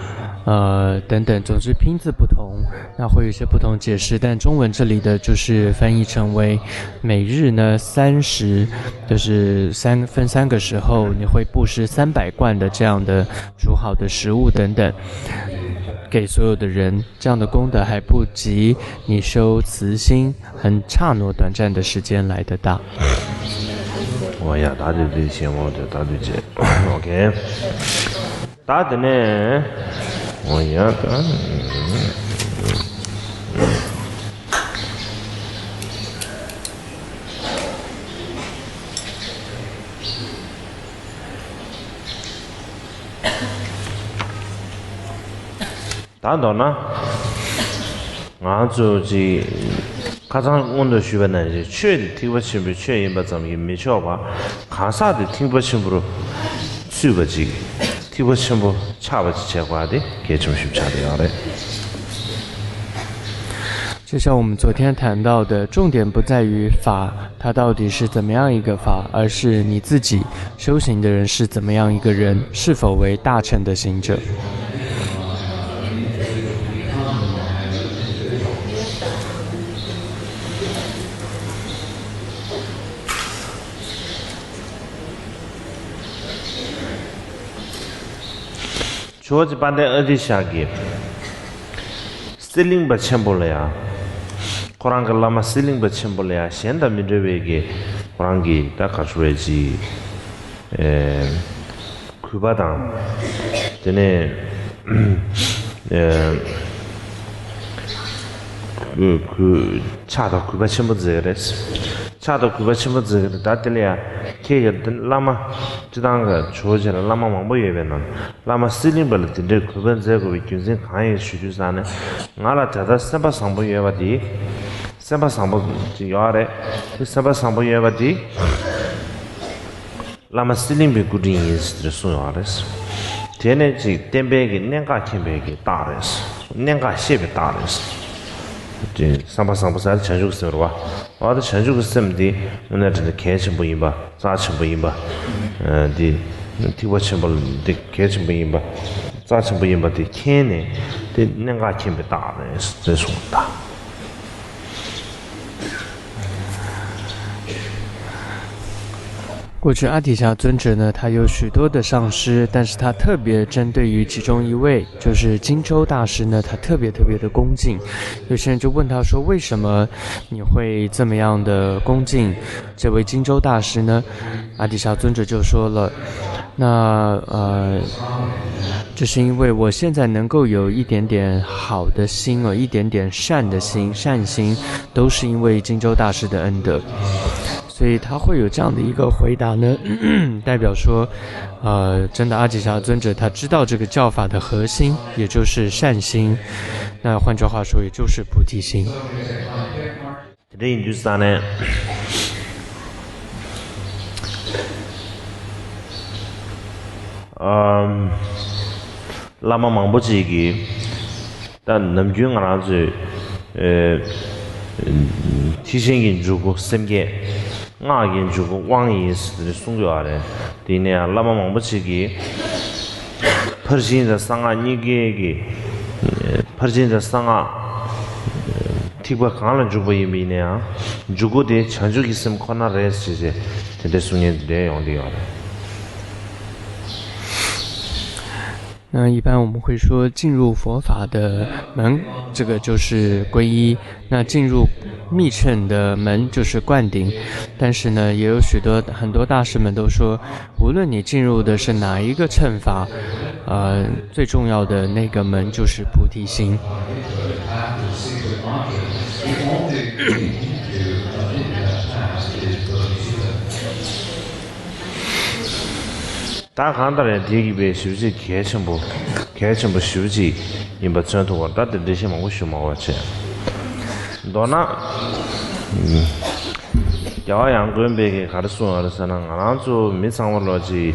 呃，等等，总之拼字不同，那会有一些不同解释。但中文这里的就是翻译成为每日呢三食，就是三分三个时候，你会布施三百罐的这样的煮好的食物等等，给所有的人。这样的功德还不及你修慈心很刹那短暂的时间来得大。 ཨོ་ཡ། ད་དུས་དུས་ཆེན་མོ་དེ་ད་དུས་ཆེ། ཨོ་ཁེ། ད་དེ་ནས་ཨོ་ཡ་ད། ད་མདོར་ན། ང་ཚོ་ཅིག་ཁ་སང་སྔོན་དུ་ཞུས་པ་ནང་བཞིན་ཆོས་དེ་ཐེག་པ་ཆེན་པོའི་ཆོས་ཡིན་པ་ཙམ་གྱིས་མི་ཆོག་པ། གང་ཟག་དེ་ཐེག་པ་ཆེན་པོར་ཚུད་པ་ཅིག། ཐེག་པ་ཆེན་པོ་ཆགས་པ་ཅིག་བྱེད་དགོས་པ་དེ་གལ་ཆེན་པོ་ཞིག་ཆགས་བསྡད་ཡོད་རེད། 就像我们昨天谈到的，重点不在于法，它到底是怎么样一个法，而是你自己修行的人是怎么样一个人，是否为大乘的行者。 ཇོ་བོ་རྗེ་དཔལ་ལྡན་ཨ་ཏི་ཤ་གིས་གསེར་གླིང་པ་ཆེན་པོ་ལ་ཡང་། ཁོ་རང་གི་བླ་མ་གསེར་གླིང་པ་ཆེན་པོ་ལ་ཡང་གཞན་དང་མི་འདྲ་བའི་གི་ཁོ་རང་གི་ད་ག་ཚོད་རེད་ཅིག། ཨེ། གུས་པ་དང་། དེ་ནས་ཨེ། གུས་གུས་ཕྱག་དང་གུས་པ་ཆེན་པོ་མཛད་ཀྱི་རེད། ཕྱག་དང་གུས་པ་ཆེན་པོ་མཛད་ཀྱི་རེད། ད་དེ་ལ་ཡང་ཁྱེད་ཀྱི་བླ་མ་སྤྱི་བཏང་གི་ཇོ་བོ་རྗེ་ལ་བླ་མ་མང་པོ་ཡོད་པའི་ནང་བླ་མ་གསེར་གླིང་པ་ལ་དེ་འདྲའི་གུས་པ་མཛད་དགོས་པའི་རྒྱུ་མཚན་གང་ཡིན་ཞུ་དུས་ཙང་ནས། ང་ལ་ད་ལྟ་སེམས་པ་བཟང་པོ་ཡོད་པ་དེ། སེམས་པ་བཟང་པོ་ཅིག་ཡོད་རེད། དེ་སེམས་པ་བཟང་པོ་ཡོད་པ་དེ། བླ་མ་གསེར་གླིང་པའི་སྐུ་དྲིན་ཡིན་ཟེར་གསུངས་ཡོད་རེད། དེ་ནས་ཅིག་བསྟན་པའི་གི་གནད་འགག་མཁྱེན་པའི་གི་རྟགས་རེད། གནད་འགག་ཤེས་པའི་རྟགས་རེད། དེ་བསམ་པ་བཟང་པོ་ཟེར་བྱང་ཆུབ་ཀྱི་སེམས་རེད་བ། འོ་ད་བྱང་ཆུབ་ཀྱི་སེམས་འདི་དངོས་གནས་དྲང་གནས་གལ་ཆེན་པོ་ཡིན་པ། རྩ་ཆེན་པོ་ཡིན་པ། ཨ་འདི་ཐེག་པ་ཆེན་པོ་འདི་གལ་ཆེན་པོ་ཡིན་པ། རྩ་ཆེན་པོ་ཡིན་པ་དེ་མཁྱེན་ནས་དེ་གནད་འགག་མཁྱེན་པའི་རྟགས་རེད་ཟེར་གསུངས་ད། 过去阿底峡尊者呢，他有许多的上师，但是他特别针对于其中一位，就是金州大师呢，他特别特别的恭敬。有些人就问他说：“为什么你会这么样的恭敬这位金州大师呢？”阿底峡尊者就说了：“那呃，这是因为我现在能够有一点点好的心哦，一点点善的心、善心，都是因为金州大师的恩德。”所以他会有这样的一个回答呢，代表说，呃，真的阿底峡尊者他知道这个教法的核心，也就是善心。那换句话说，也就是菩提心。 དེ་འདྲ་ཡིན་དུས་ཙང་ནས། ཨམ། བླ་མ་མང་པོ་ཅིག་གིས་ད་ནམ་རྒྱུན་ང་རང་ཚོས་ཨེ། ཐེག་ཆེན་གྱི་འཇུག་སྒོ་སེམས་བསྐྱེད་སྔགས་ཀྱི་འཇུག་སྒོ་དབང་ཡིན་ཟེར་ཏེ་གསུང་གི་ཡོད་རེད། དེ་ཡིན་ན་ཡང་བླ་མ་མང་པོ་ཅིག་གིས་ཕར་ཕྱིན་དང་གསང་སྔགས་གཉིས་ཀའི་གི་ཕར་ཕྱིན་དང་གསང་སྔགས་ཐེག་པ་གང་ལ་འཇུག་པ་ཡིན་པ་ཡིན་ན་ཡང་འཇུག་སྒོ་དེ་བྱང་ཆུབ་ཀྱི་སེམས་ཁོ་ན་རེད་ཟེར་ཏེ་དེ་འདྲའི་གསུང་མཁན་དེ་འདྲ་ཡོང་གི་ཡོད་རེད། 那一般我们会说进入佛法的门，这个就是皈依。那进入密乘的门就是灌顶。但是呢，也有许多很多大师们都说，无论你进入的是哪一个乘法，呃，最重要的那个门就是菩提心。 ད་གང་ལྟར་ཡང་དེ་གི་དཔེ་ཞེ་པོ་ཅིག་གལ་ཆེན་པོ། གལ་ཆེན་པོ་ཞེ་པོ་ཅིག་ཡིན་པ་མཚོན་ཐུབ་པ་རེད། ད་དེ་འགྲེལ་བཤད་མང་པོ་ཞུ་མ་དགོས་པ་བྱས། མདོར་ན། རྒྱལ་བ་ཡང་དགོན་པའི་གི་ག་རེ་གསུངས་ཡོད་རེད་ཟེར་ན། ང་རང་ཚོ་མི་ཚང་མ་ལོ་ཅིག་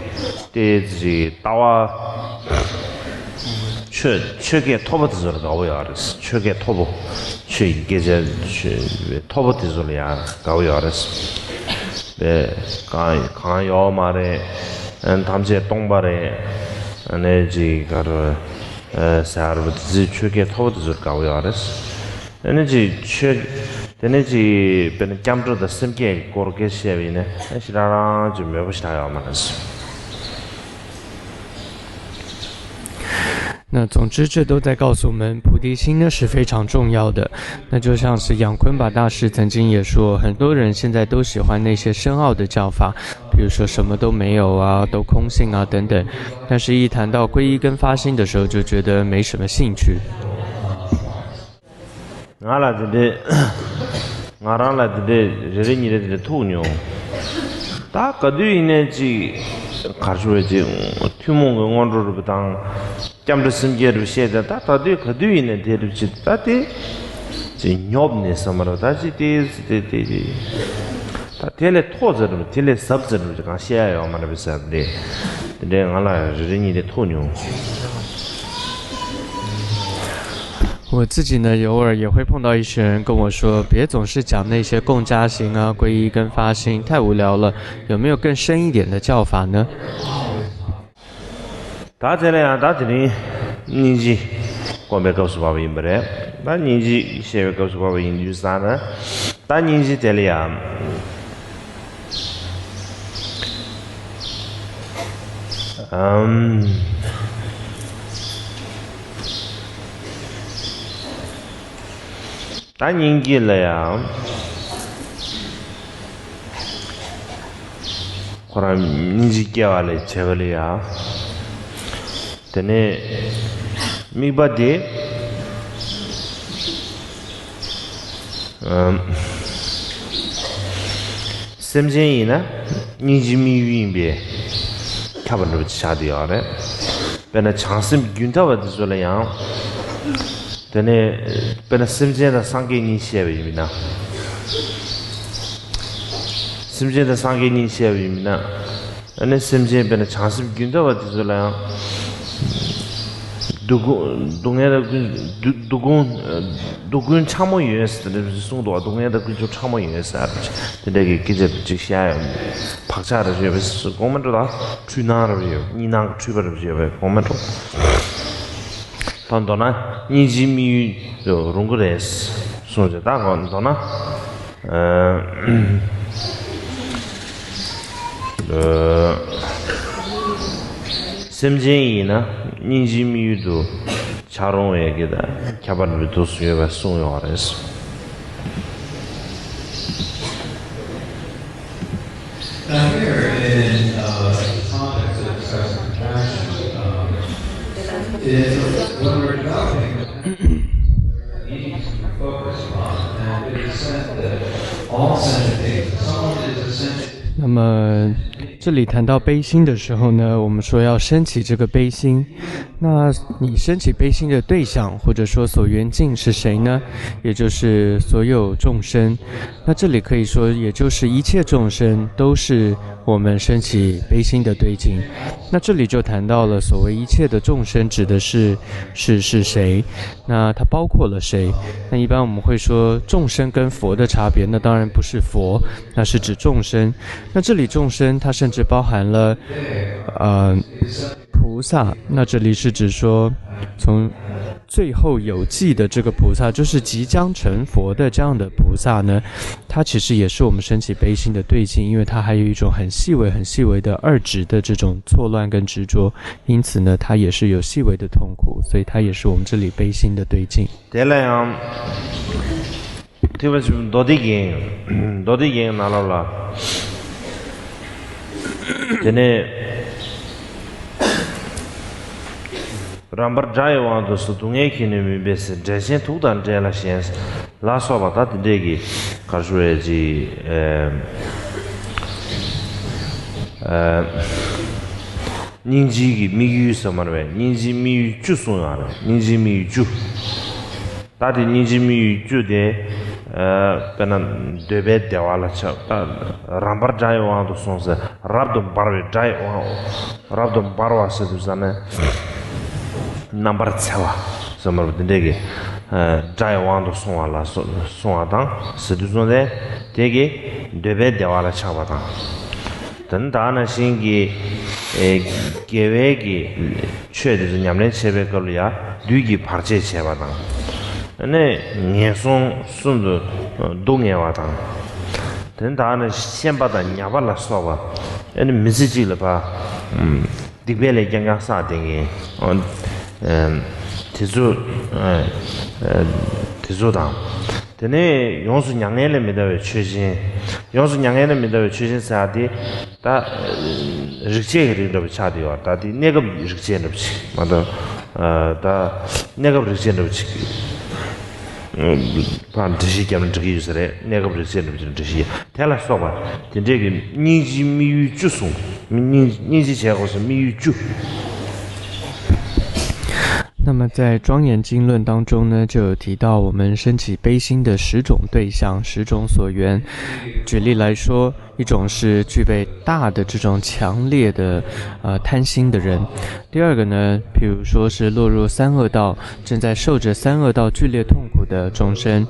ཏོག་ཙམ་ཅིག་ལྟ་བ། ཆོས་ཆོས་སྐད་མཐོ་པོ་དེ་ཚོ་ལ་དགའ་པོ་ཡོད་རེད། ཆོས་སྐད་མཐོ་པོ། ཆོས་ཀྱི་སྐད་ཆ་ཆོས་མཐོ་པོ་དེ་ཚོ་ལ་ཡང་དགའ་པོ་ཡོད་རེད། པས་གང་གང་ཡོད་མ་རེད། ཨ་ནི་ཐམས་ཅད་སྟོང་པ་རེད། ཨ་ནི་ཅིག་ག་རེ་ཟེར་བ་དེ་ཚོའི་ཆོས་སྐད་མཐོ་པོ་དེ་ཚོར་དགའ་པོ་ཡོད་རེད། ཨ་ནི་ཅིག་ཆོས་དེ་ནི་ཅིག་དཔེར་ན་སྐྱབས་འགྲོ་དང་སེམས་བསྐྱེད་ཀྱི་སྐོར་སྐད་ཆ་བཤད་པ་ཡིན་ན་ཨ་ཞེ་དྲག་རང་ཅིག་མོས་པོ་ཞེ་དྲག་ཡོད་མ་རེད། 那总之，这都在告诉我们，菩提心呢是非常重要的。那就像是杨坤巴大师曾经也说，很多人现在都喜欢那些深奥的教法，比如说什么都没有啊，都空性啊等等。但是，一谈到皈依跟发心的时候，就觉得没什么兴趣。 ང་ལ་དེ་འདྲའི། ང་རང་ལ་དེ་འདྲའི་རེ་རེ་གཉིས་རེ་དེ་འདྲའི་ཐུག་མྱོང་། ད་ག་དུས་ཡིན་ནའི་ཅིག་གར་ཞུ་བའི་ཅིག་ཐུན་མོང་གི་སྔོན་འགྲོ་རུ་དང་སྐྱབས་འགྲོ་སེམས་བསྐྱེད་རུ་བཤད་དེ། ད་ད་དུས་ག་དུས་ཡིན་ནའི་དེ་རུ་ཅིག་ད་དེ་ཅིག་ཉོབ་ནས་བསམ་པ་རུ་ད་ཅིག་དེ་དེ་དེ་ཅིག་ད་དེ་ལས་མཐོ་ཟེར་རུ་དེ་ལས་ཟབ་ཟེར་རུ་ཅིག་གང་བཤད་ཡ་ཡོད་མ་རེད་པས་ཟེར་ཏེ། དེ་འདྲའི་ང་ལ་རེ་རེ་གཉིས་རེ་ཐུག་མྱོང་། 我自己呢，偶尔也会碰到一些人跟我说，别总是讲那些共加行啊、皈依跟发心，太无聊了，有没有更深一点的教法呢？ ད་དེ་ལ་ཡང་ད་དེ་རིང་སྙིང་རྗེ་སྐོམ་པའི་སྐབས་སུ་བབས་པ་ཡིན་པ་རེད། ད་སྙིང་རྗེ་བཤད་པའི་སྐབས་སུ་བབས་པ་ཡིན་དུས་ཙང་ན། ད་སྙིང་རྗེ་དེ་ལ་ཡང་། ཨམ། ད་སྙིང་རྗེ་ལ་ཡང་ཁོ་རང་སྙིང་རྗེ་སྐྱེ་བ་ལས་བྱེད་པ་ལ་ཡང་། དེ་ནས་དམིགས་པ་དེ། ཨམ། སེམས་ཅན་ཡིན་ན་སྙིང་རྗེའི་དམིགས་ཡུལ་ཡིན་པས་ཁྱབ་པ་འདྲ་པོ་ཆགས་བསྡད་ཡོད་རེད། དཔེར་ན་བྱང་སེམས་རྒྱུན་མཐའ་བ་དེ་ཚོ་ལ་ཡང་། དེ་ནས་དཔེར་ན་སེམས་ཅན་དང་སངས་རྒྱས་གཉིས་བཤད་པ་ཡིན་ན། སེམས་ཅན་དང་སངས་རྒྱས་གཉིས་བཤད་པ་ཡིན་ན། ཨ་ནི་སེམས་ཅན་དཔེར་ན་བྱང་སེམས་རྒྱུན་མཐའ་བ་དེ་ཚོ་ལ་ཡང་། སྡུག་སྡུག་བསྔལ་དང་ཀུན་སྡུག་སྡུག་ཀུན་སྡུག་ཀུན་ཕྲ་མོ་ཡོད་ཟེར་གསུངས་འདུག་སྡུག་བསྔལ་དང་ཀུན་འབྱུང་ཕྲ་མོ་ཡོད་ཟེར། དེ་འདྲ་གི་སྐད་ཆ་ཅིག་བཤད་ཡོང་། བག་ཆགས་རབ་ཡོད་པས་དགོངས་མ་འགྲོ་ད། འཁྲུལ་སྣང་རབ་ཡོད། གཉིས་སྣང་གི་འཁྲུལ་པ་རབ་ཡོད་པས་དགོངས་མ་འགྲོ། ད་མདོར་ན་སྙིང་རྗེའི་དམིགས་ཡུལ་རུང་གི་རེད་གསུངས་ཏེ། ད་མདོར་ན། ཨ། ཨ། སེམས་ཅན་ཡིན་ན་སྙིང་རྗེའི་དམིགས་ཡུལ་དུ་འཆར་རུང་བའི་གི་ད་ཁྱད་པར་འདི་འདུག་སེ་ཡོད་པ་གསུངས་ཡོད་རེད། Now here in, uh, the context of expressing compassion, um, is when we're developing the needs to be focused on, and it is said that all sentient beings, someone is a 这里谈到悲心的时候呢，我们说要升起这个悲心。那你升起悲心的对象，或者说所缘境是谁呢？也就是所有众生。那这里可以说，也就是一切众生都是我们升起悲心的对境。那这里就谈到了所谓一切的众生指的是是是谁？那它包括了谁？那一般我们会说众生跟佛的差别，那当然不是佛，那是指众生。那这里众生它甚至包含了，呃，菩萨。那这里是指说，从最后有记的这个菩萨，就是即将成佛的这样的菩萨呢，它其实也是我们升起悲心的对境，因为它还有一种很细微、很细微的二执的这种错乱跟执着，因此呢，它也是有细微的痛苦，所以它也是我们这里悲心的对境。 དེ་ལ་ཡང་ཐེག་པ་ཆེན་པོ་མདོ་སྡེ་རྒྱན། མདོ་སྡེ་རྒྱན་ནང་ལོགས་ལ། དེ་ནས་རྣམ་པར་དགྲ་ཡི་དབང་དུ་སོང་། སྡུག་བསྔལ་གྱིས་ནི་མུན་པའི་ཟེར། འབྲས་ཆེན་དུག་དང་འདྲེས་ལ་ཞེན། ལ་སོགས་པ་ད་དེ་འདྲས་ཀྱི་གར་ཞུ་བའི་ཅི། ཨེ། ཨེ། སྙིང་རྗེའི་གི་དམིགས་ཡུལ་ཟེར་མ་རེད་པས། སྙིང་རྗེའི་དམིགས་ཡུལ་བཅུ་གསུངས་ཡོད་རེད། སྙིང་རྗེའི་དམིགས་ཡུལ་བཅུ། ད་དེ་སྙིང་རྗེའི་དམིགས་ཡུལ་བཅུ་དེ། ཨ། དཔེར་ན་འདོད་པའི་བདེ་བ་ལ་ཆགས། ད་རྣམ་པར་དགྲ་ཡི་དབང་དུ་སོང་ཟེར། རབ་ཏུ་འབར་བའི་དགྲ་ཡི་དབང་། རབ་ཏུ་འབར་བ་ཟེར་དུས་ཙ་ནས་རྣམ་པར་འཚེ་བ་ཟེར་མ་རེད་པས། དེ་འདྲས་ཀྱི། ཨ། དགྲ་ཡི་དབང་དུ་སོང་བ་ལ་སོ་སོང་བ་དང་ཟེར་དུས་ཙ་ནས་དེ་གི་འདོད་པའི་བདེ་བ་ལ་ཆགས་པ་དང་། དེ་ནི་ད་ག་ནང་བཞིན་གྱི། ཨེ། དགེ་བའི་གི་ཆོས་དེ་ཚོ་ཉམས་ལེན་བྱེད་པའི་སྐབས་ལ་ཡང་བདུད་ཀྱིས་བར་ཆད་བྱས་པ་དང་། ཨ་ནི་ངན་སོང་གསུམ་དུ་སྡུག་བསྔལ་བ་དང་། དེ་ནི་ད་ནི་ཤན་པ་དང་ཉ་པ་ལ་སོགས་པ། ཨ་ནི་མི་ཚེ་གཅིག་ལ་ཕར། ཨམ། སྡིག་པའི་ལས་རྐྱང་རྐྱང་བསགས་བསྡད་མཁན། ཨ། ཨམ། དེ་ཚོ། ཨ། ཨ། དེ་ཚོ་དང་། དེ་ནས་ཡོངས་སུ་མྱ་ངན་ལས་མི་འདའ་བའི་ཆོས་ཅན། ཡོངས་སུ་མྱ་ངན་ལས་མི་འདའ་བའི་ཆོས་ཅན་ཟེར་ཡ་དེ། ད་རིགས་བཅད་ཀྱི་རིགས་འདྲ་པོ་ཆགས་བསྡད་ཡོད་རེད། ད་དེ་གནས་སྐབས་རིགས་བཅད་འདྲ་པོ་ཅིག་མ་གཏོགས། ཨ། ད་གནས་སྐབས་རིགས་བཅད་འདྲ་པོ་ཅིག་ཕར་འགྲེལ་བཤད་བརྒྱབ་ན་འགྲིག་གི་ཡོད་ས་རེད། གནས་སྐབས་རིགས་བཅད་འདྲ་པོ་ཅིག་འགྲེལ་བཤད་དེ་ལ་སོགས་པ་དེ་འདྲས་ཀྱི་སྙིང་རྗེའི་དམིགས་ཡུལ་བཅུ་གསུངས། སྙིང་སྙིང་རྗེ་བྱེད་དགོས་སའི་དམིགས་ཡུལ་བཅུ། 那么在庄严经论当中呢，就有提到我们升起悲心的十种对象、十种所缘。举例来说，一种是具备大的这种强烈的，呃，贪心的人。第二个呢，比如说是落入三恶道，正在受着三恶道剧烈痛苦的众生，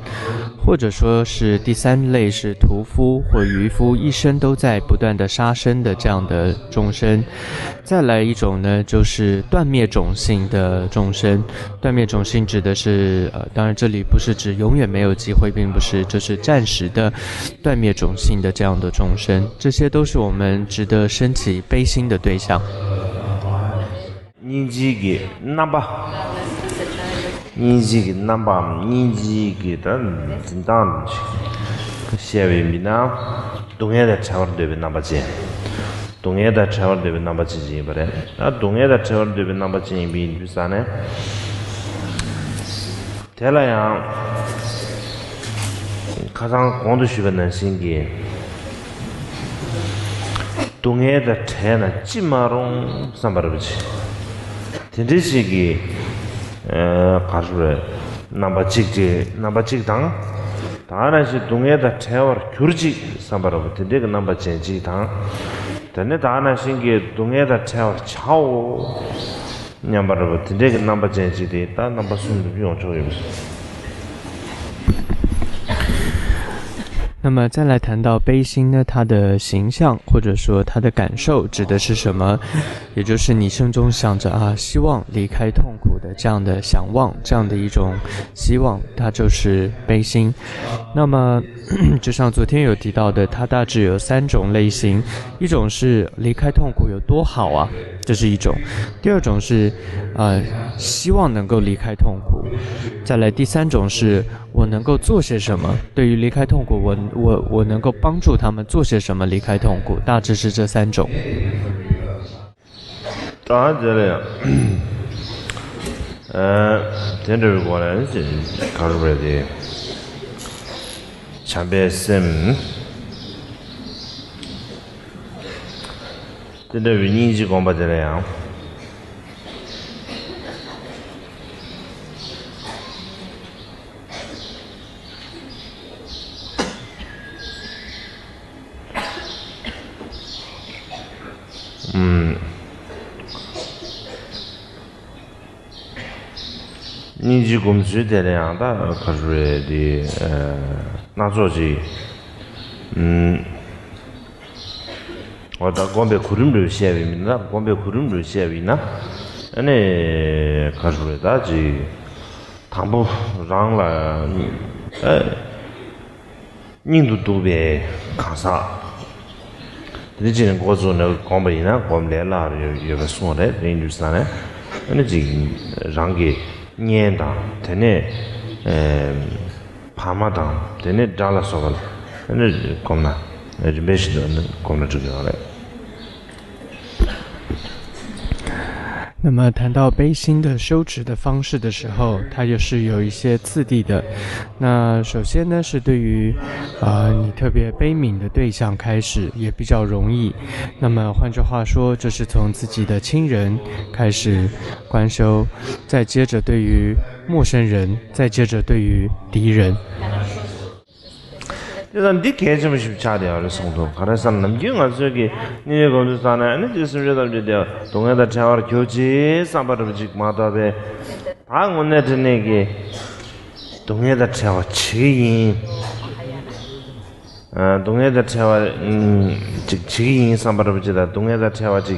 或者说是第三类是屠夫或渔夫，一生都在不断的杀生的这样的众生。再来一种呢，就是断灭种性的众生。断灭种性指的是，呃，当然这里不是指永远没有机会，并不是，就是暂时的断灭种性的这样的众生。这些都是我们值得升起悲心的对象。 སྙིང་རྗེ་གི་རྣམ་པ། སྙིང་རྗེ་གི་རྣམ་པའམ་སྙིང་རྗེ་གི་ད་འཛིན་སྟངས་ཅིག་བཤད་པ་ཡིན་ན། སྡུག་བསྔལ་དང་བྲལ་བར་འདོད་པའི་རྣམ་པ་ཅན། སྡུག་བསྔལ་དང་བྲལ་བར་འདོད་པའི་རྣམ་པ་ཅན་ཅིག་ཡིན་པ་རེད། ད་སྡུག་བསྔལ་དང་བྲལ་བར་འདོད་པའི་རྣམ་པ་ཅན་ཡིན་པའི་དུས་ཙ་ནས། དེ་ལ་ཡང་ཁ་སང་གོང་དུ་ཞུས་པ་ནང་བཞིན་གྱི། སྡུག་བསྔལ་དང་བྲལ་ན་ཅི་མ་རུང་བསམ་པ་རེད་པ་ཅིག་དེ་འདྲའི་ཅིག་གི། ཨ། ག་རེ་རེད། རྣམ་པ་གཅིག་ཅིག་རྣམ་པ་གཅིག་དང་། ད་ག་ནང་བཞིན་སྡུག་བསྔལ་དང་བྲལ་བར་གྱུར་ཅིག་བསམ་པ་རེད་པ། དེ་འདྲའི་གི་རྣམ་པ་ཅན་གཅིག་དང་། དེ་ནས་ད་ག་ནང་བཞིན་གྱི་སྡུག་བསྔལ་དང་བྲལ་བར་བྱའོ་སྙམ་པ་རེད་པ། དེ་འདྲའི་གི་རྣམ་པ་ཅན་གཅིག་དེ་ད་རྣམ་པ་གསུམ་དུ་ཡོང་ཆོག་ཡོད་པ། 那么再来谈到悲心呢，它的形象或者说它的感受指的是什么？也就是你心中想着啊，希望离开痛苦的这样的想望，这样的一种希望，它就是悲心。那么，就像昨天有提到的，它大致有三种类型，一种是离开痛苦有多好啊，这是一种；第二种是，呃，希望能够离开痛苦；再来第三种是我能够做些什么，对于离开痛苦，我我我能够帮助他们做些什么离开痛苦，大致是这三种。 ད་དེ་ལ་ཡང་། ཨ། དེ་འདྲ་བའི་སྒོ་ནས་ག་རེ་རེད་དེ། བྱམས་པའི་སེམས། དེ་འདྲ་བའི་སྙིང་རྗེ་སྒོམ་པ་དེ་ལ་ཡང་། ཨུམ། སྙིང་རྗེ་སྒོམ་ཚུལ་དེ་ལ་ཡང་ད་ག་རེ་རེད་དེ། སྣ་ཚོགས་ཅིག་འོ་ད་སྒོམ་པའི་གོ་རིམ་རེ་བཤད་པ་ཡིན་ན། སྒོམ་པའི་གོ་རིམ་རེ་བཤད་པ་ཡིན་ན། ཨ་ནི་ག་རེ་རེད་ད་ཅིག་དང་པོ་རང་ལ། ཨ། སྙིང་དུ་སྡུག་པའི་གང་ཟག་དེ་འདྲ་ཅིག་ནས་འགོ་བཙུགས་ནས་སྒོམ་པ་ཡིན་ན་སྒོམ་ལས་སླ་རུ་ཡོད་པའི་གསུང་རེད། དེ་ཡིན་དུས་ཙང་ནས་ཨ་ནི་ཅིག་རང་གི་གཉེན་དང་། དེ་ནས་ཨེམ། ཕ་མ་དང་། དེ་ནས་དགྲ་ལ་སོགས་པ་ལ་ཨ་ནི་སྒོམ་ན། རིམ་པས་བཞིན་དུ་ཨ་ནི་སྒོམ་ན་འགྲིག་གི་ཡོད་རེད། 那么谈到悲心的修持的方式的时候，它又是有一些次第的。那首先呢，是对于呃你特别悲悯的对象开始，也比较容易。那么换句话说，就是从自己的亲人开始观修，再接着对于陌生人，再接着对于敌人。 དེ་ཙང་འདི་གལ་ཆེན་པོ་ཞིག་ཆགས་བསྡད་ཡོད་རེད་གསུངས་འདུག་ག་རེ་ཟེར་ན། ནམ་རྒྱུན་ང་ཚོའི་གི་སྙིང་རྗེ་སྒོམ་དུས་ཙང་ནས་ཨ་ནི་ཅིག་སེམས་ཤུགས་ཙམ་ཅིག་དེ་སྡུག་བསྔལ་དང་བྲལ་བར་གྱུར་ཅིག་བསམ་པ་འདྲ་པོ་ཅིག་མ་གཏོགས་པའི། ད་དངོས་གནས་དྲང་གནས་ཀྱི་སྡུག་བསྔལ་དང་བྲལ་བ་བྱེད་ཀྱི་ཡིན། ཨ། སྡུག་བསྔལ་དང་བྲལ་བ་ཅིག་བྱེད་ཀྱི་ཡིན་བསམ་པ་འདྲ་པོ་ཅིག་དང་། སྡུག་བསྔལ་དང་བྲལ་བ་ཅིག་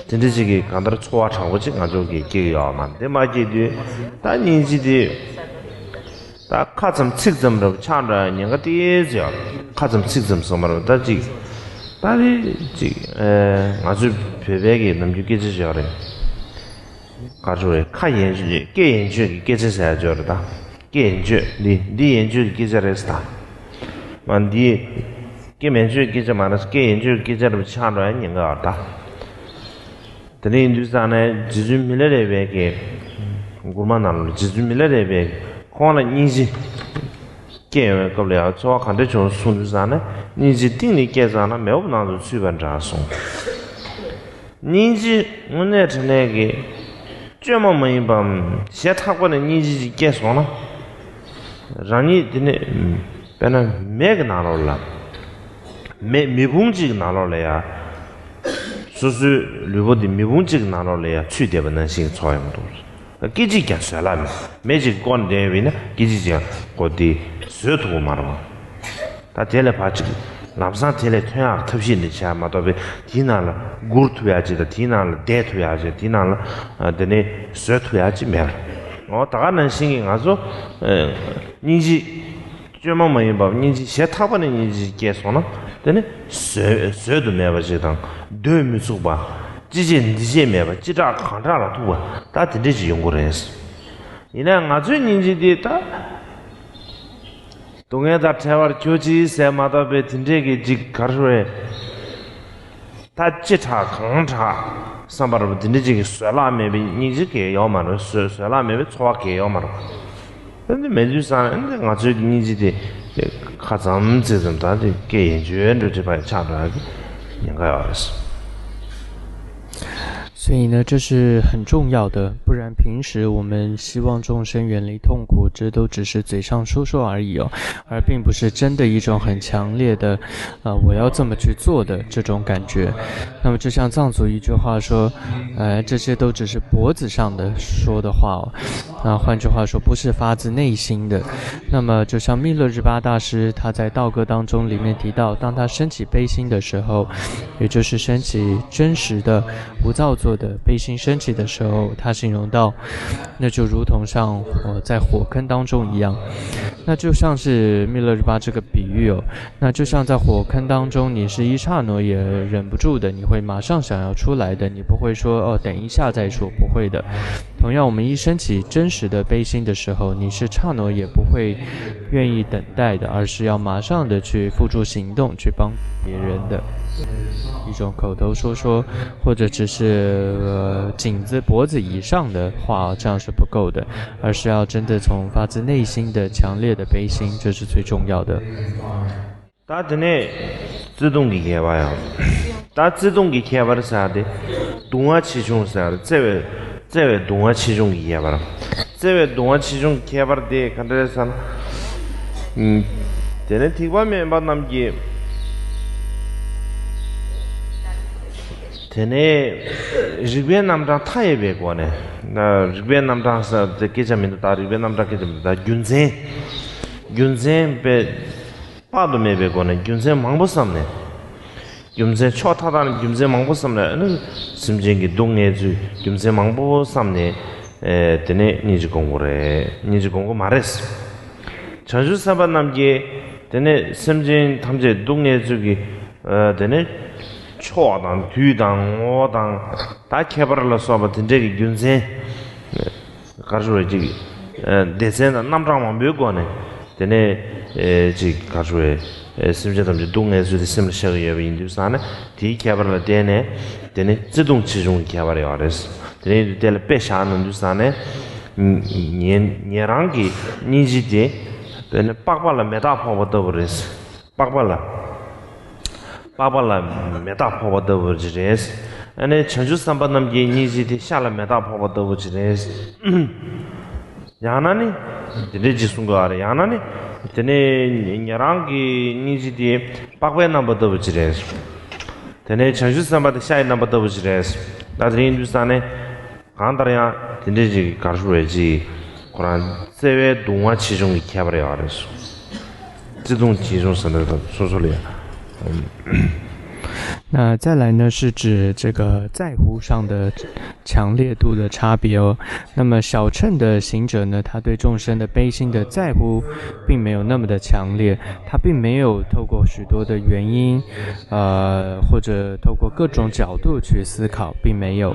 ད། དེ་འདྲ་ཅིག་གི་གང་ལྟར་ཚོར་བ་དྲག་པོ་ཅིག་ང་ཚོ་གིས་སྐྱེ་གི་ཡོད་མ་རེད། དེ་མ་སྐྱེས་དུས་ད་སྙིང་རྗེ་དེ་ད་ཁ་ཙམ་ཚིག་ཙམ་འདྲ་པོ་ཆགས་འགྲོ་ཡ་ཉེན་ཁ་ཏོག་ཙམ་ཡོད་རེད། ཁ་ཙམ་ཚིག་ཙམ་སོང་བ་རེད། ད་ཅིག་ད་རེ་ཅིག་ཨེ། ང་ཚོའི་བོད་པའི་གི་ནམ་རྒྱུན་སྐད་ཆ་ཞིག་ཡོད་རེད། ག་རེ་རེད། ཁ་ཡན་ཆོད་སྐད་ཡན་ཆོད་ཀྱི་སྐད་ཆ་ཟེར་ཡ་ཅིག་ཡོད་རེད་ད། སྐད་ཡན་ཆོད་འདི་འདི་ཡན་ཆོད་ཀྱི་སྐད་ཆ་རེད་ཟེར་ད། མ་འདི་སྐད་མན་ཆོད་ཀྱི་སྐད་ཆ་མ་རེད། སྐད་ཡན་ཆོད་ཀྱི་སྐད་ཆ་འདྲ་པོ་ཆགས་འགྲོ་ཡ་ཉེན་ཁ་ཡོད་རེད་ད། དེ་འདྲ་ཡིན་དུས་ཙང་ནས་རྗེ་བཙུན་མི་ལ་རས་པའི་གི་མགུར་མ་ནང་ལ། རྗེ་བཙུན་མི་ལ་རས་པས་ཁོང་ལ་སྙིང་རྗེ་སྐྱེས་ཡོང་བའི་སྐབས་ལ་ཡང་ཚོར་བ་ག་འདྲ་བྱུང་གསུངས་དུས་ཙང་ནས། སྙིང་རྗེ་གཏིང་ནས་སྐྱེས་ཙང་ན་མེ་འོབས་ནང་དུ་ཚུད་པ་འདྲ་གསུངས། སྙིང་རྗེ་དངོས་གནས་དྲང་གནས་ཀྱི་བཅོས་མ་མ་ཡིན་པའམ་ཞེ་ཐག་པ་ནས་སྙིང་རྗེ་ཅིག་སྐྱེས་སོང་ན། རང་ཉིད་དེ་ནས་དཔེར་ན་མེ་གི་ནང་ལོགས་ལ། མེ་མེ་ཕུང་གཅིག་གི་ནང་ལོགས་ལ་ཡ། སོ་སོའི་ལུས་པོ་འདི་མེ་ཕུང་གཅིག་གི་ནང་ལོགས་ལ་ཡ་ཚུད་བསྡད་པ་ནང་བཞིན་གྱི་ཚོར་ཡོང་གི་འདུག་སྐད་ཅིག་ཀྱང་བཟོད་གླགས་མེད། མེ་གཅིག་བསྐོར་བསྡད་པ་ཡིན་ན་སྐད་ཅིག་ཀྱང་ཁོ་འདི་བཟོད་ཐུབ་ཀྱི་མ་རེད་པ། ད་དེ་ལས་ཕར་ཅིག་ལམ་སང་དེ་ལས་ཐོན་ཡག་ཐབས་ཤེས་འདི་བྱས་མ་གཏོགས་པའི་དེའི་ནང་ལ་སྒུར་ཐུབ་ཡག་ཅིག་དང་། དེའི་ནང་ལ་བསྡད་ཐུབ་ཡག་ཅིག། དེའི་ནང་ལ་ཨ། དེ་ནས་བཟོད་ཐུབ་ཡག་ཅིག་མེད་པ་རེད། འོ་ད་ག་ནང་བཞིན་གྱི་ང་ཚོ་ཨ། སྙིང་རྗེ་བཅོས་མ་མ་ཡིན་པ། སྙིང་རྗེ་ཞེ་ཐག་པ་ནས་སྙིང་རྗེ་སྐྱེས་སོང་ན། དེ་ནི་བཟོད་བཟོད་དུ་མེད་པ་ཅིག་དང་། སྡོད་མི་ཚུགས་པ། ཅི་བྱེད་འདི་བྱེད་མེད་པ། ཅི་དྲག་གང་དྲག་ལ་ཐུག་པ། ད་དེ་འདྲས་ཅིག་ཡོང་གི་རེད། ཡིན་ནའང་ང་ཚོའི་སྙིང་རྗེ་འདི་ད། སྡུག་བསྔལ་དང་བྲལ་བར་གྱུར་ཅིག་ཟེར་མ་གཏོགས་པའི་དེ་འདྲས་ཀྱི་ཅིག་ག་རེ་རེད། ད་ཅི་དྲག་གང་དྲག་བསམ་པ་འདྲ་པོ་དེ་འདྲ་ཅིག་གི་བཟོད་གླགས་མེད་པའི་སྙིང་རྗེ་གང་ཡང་ཡོད་མ་རེད། བཟོད་བཟོད་གླགས་མེད་པའི་ཚོར་བ་གང་ཡང་ཡོད་མ་རེད། ཨ་ནི་མེད་དུས་ཙང་ཨ་ནི་ང་ཚོའི་སྙིང་རྗེ་དེ་ཁ་ཙམ་ཚིག་ཙམ། ད་དེ་སྐད་ཡན་ཆོད་འགྲོ་བྱེད་པ་ཆགས་འགྲོ་ཡག་གི་ཉེན་ཁ་ཡོད་རེད། 所以呢，这是很重要的，不然平时我们希望众生远离痛苦，这都只是嘴上说说而已哦，而并不是真的一种很强烈的，呃，我要这么去做的这种感觉。那么，就像藏族一句话说，呃，这些都只是脖子上的说的话哦。那换句话说，不是发自内心的。那么，就像密勒日巴大师他在道歌当中里面提到，当他升起悲心的时候，也就是升起真实的、无造作的悲心升起的时候，他形容到，那就如同像火在火坑当中一样。那就像是密勒日巴这个比喻哦，那就像在火坑当中，你是一刹那也忍不住的，你会马上想要出来的，你不会说，哦，等一下再说，不会的。同样，我们一升起真实的悲心的时候，你是刹那也不会愿意等待的，而是要马上的去付诸行动，去帮别人的。一种口头说说，或者只是，呃，颈子脖子以上的话，这样是不够的，而是要真的从发自内心的强烈的悲心，这是最重要的。 ད་དེ་ནས་ བརྩེ་གདུང་གི་ཁྱད་པར་ཡང་། ད་བརྩེ་གདུང་གི་ཁྱད་པར་ཟེར་ཏེ། གདུང་བ་ཆེ་ཆུང་ཟེར་བརྩེ་བའི་བརྩེ་བའི་གདུང་བ་ཆེ་ཆུང་གི་ཁྱད་པར། བརྩེ་བའི་གདུང་བ་ཆེ་ཆུང་གི་ཁྱད་པར་དེ་ག་འདྲ་རེད་ཟེར་ན། ཨུམ། དེ་ནས་ཐེག་པ་དམན་པ་རྣམས་ཀྱིས། དེ་ནས་རིགས་པའི་རྣམ་གྲངས་མཐའ་ཡས་པའི་སྒོ་ནས། ན་རིགས་པའི་རྣམ་གྲངས་ཟེར་དེ་སྐད་ཆ་མི་འདུག་ད་རིགས་པའི་རྣམ་གྲངས་སྐད་ཆ་མི་འདུག་ད་རྒྱུ་མཚན། རྒྱུ་མཚན་དཔེ་དཔག་ཏུ་མེད་པའི་སྒོ་ནས་རྒྱུ་མཚན་མང་པོ་བསམས་ནས། རྒྱུ་མཚན་ཕྱོགས་མཐའ་དག་ནས་རྒྱུ་མཚན་མང་པོ་བསམས་ནས། ཨ་ནི་སེམས་ཅན་གྱི་སྡུག་བསྔལ་ཚུལ་རྒྱུ་མཚན་མང་པོ་བསམས་ནས། ཨེ། དེ་ནས་སྙིང་རྗེ་སྒོམ་དགོས་རེད། སྙིང་རྗེ་སྒོམ་དགོས་མ་རེད། བྱང་ཆུབ་སེམས་དཔའ་རྣམས་ཀྱིས་དེ་ནས་སེམས་ཅན་ཐམས་ཅད་སྡུག་བསྔལ་ཚུལ་གྱི། ཨ། དེ་ནས་ཕྱོགས་དང་དུས་དང་ངོ་བོ་དང་ད་ཁྱད་པར་ལ་སོགས་པ་དེ་འདྲས་ཀྱི་རྒྱུ་མཚན། ག་རེ་ཞུ་དགོས་རེད། ཅིག་ཨ། སྡེ་ཚན་དང་རྣམ་གྲངས་མང་པོའི་སྒོ་ནས། དེ་ནས། ཨེ། ཅིག་ག་རེ་ཞུ་དགོས་རེད། ཨེ། སེམས་ཅན་ཐམས་ཅད་སྡུག་བསྔལ་ཚུལ་དེ་སེམས་ལ་ཤར་གྱི་ཡོད་པ་ཡིན་དུས་ཙང་ནས། དེའི་ཁྱད་པར་ལ་བརྟེན་ནས། དེ་ནས་བརྩེ་གདུང་ཆེ་ཆུང་གི་ཁྱད་པར་ཡོད་རེད། དེ་ནས་དེ་ལ་དཔེ་བཞག་ན་དུས་ཙང་ནས། ཉེ་ཉེ་རང་གི་སྙིང་རྗེ་དེ། དཔེར་ན་པགས་པ་ལ་མེ་སྟག་ཕོག་པ་ལྟ་བུ་རེད། པགས་པ་ལ། པགས་པ་ལ་མེ་སྟག་ཕོག་པ་ལྟ་བུ་ཅིག་རེད། ཨ་ནི་བྱང་ཆུབ་སེམས་དཔའ་རྣམས་ཀྱི་སྙིང་རྗེ་དེ་ཤ་ལ་མེ་སྟག་ཕོག་པ་ལྟ་བུ་ཅིག་རེད། ཡང་ན་ནི། དེ་འདྲས་ཅིག་གསུང་གི་ཡོད་རེད། ཡང་ན་ནི། དེ་ནས་ཉེ་རང་གི་སྙིང་རྗེ་དེ་པགས་པའི་རྣམ་པ་ལྟ་བུ་ཅིག་རེད། དེ་ནས་བྱང་ཆུབ་སེམས་དཔའ་དེ་ཤ་ཡི་རྣམ་པ་ལྟ་བུ་ཅིག་རེད། ད་དེ་རིང་དུས་ཙང་ནས། གང་ལྟར་ཡང་དེ་འདྲས་ཅིག་ག་རེ་ཞུ་དགོས་རེད། ཅིག་ཁོ་རང་བརྩེ་བའི་གདུང་བ་ཆེ་ཆུང་གི་ཁྱད་པར་ཡོད་རེད། བརྩེ་གདུང་ཆེ་ཆུང་ཟེར་འདྲ་དང་སོ་སོ་ལ་ཡང་། 那再来呢，是指这个在乎上的强烈度的差别哦。那么小乘的行者呢，他对众生的悲心的在乎，并没有那么的强烈，他并没有透过许多的原因，呃，或者透过各种角度去思考，并没有。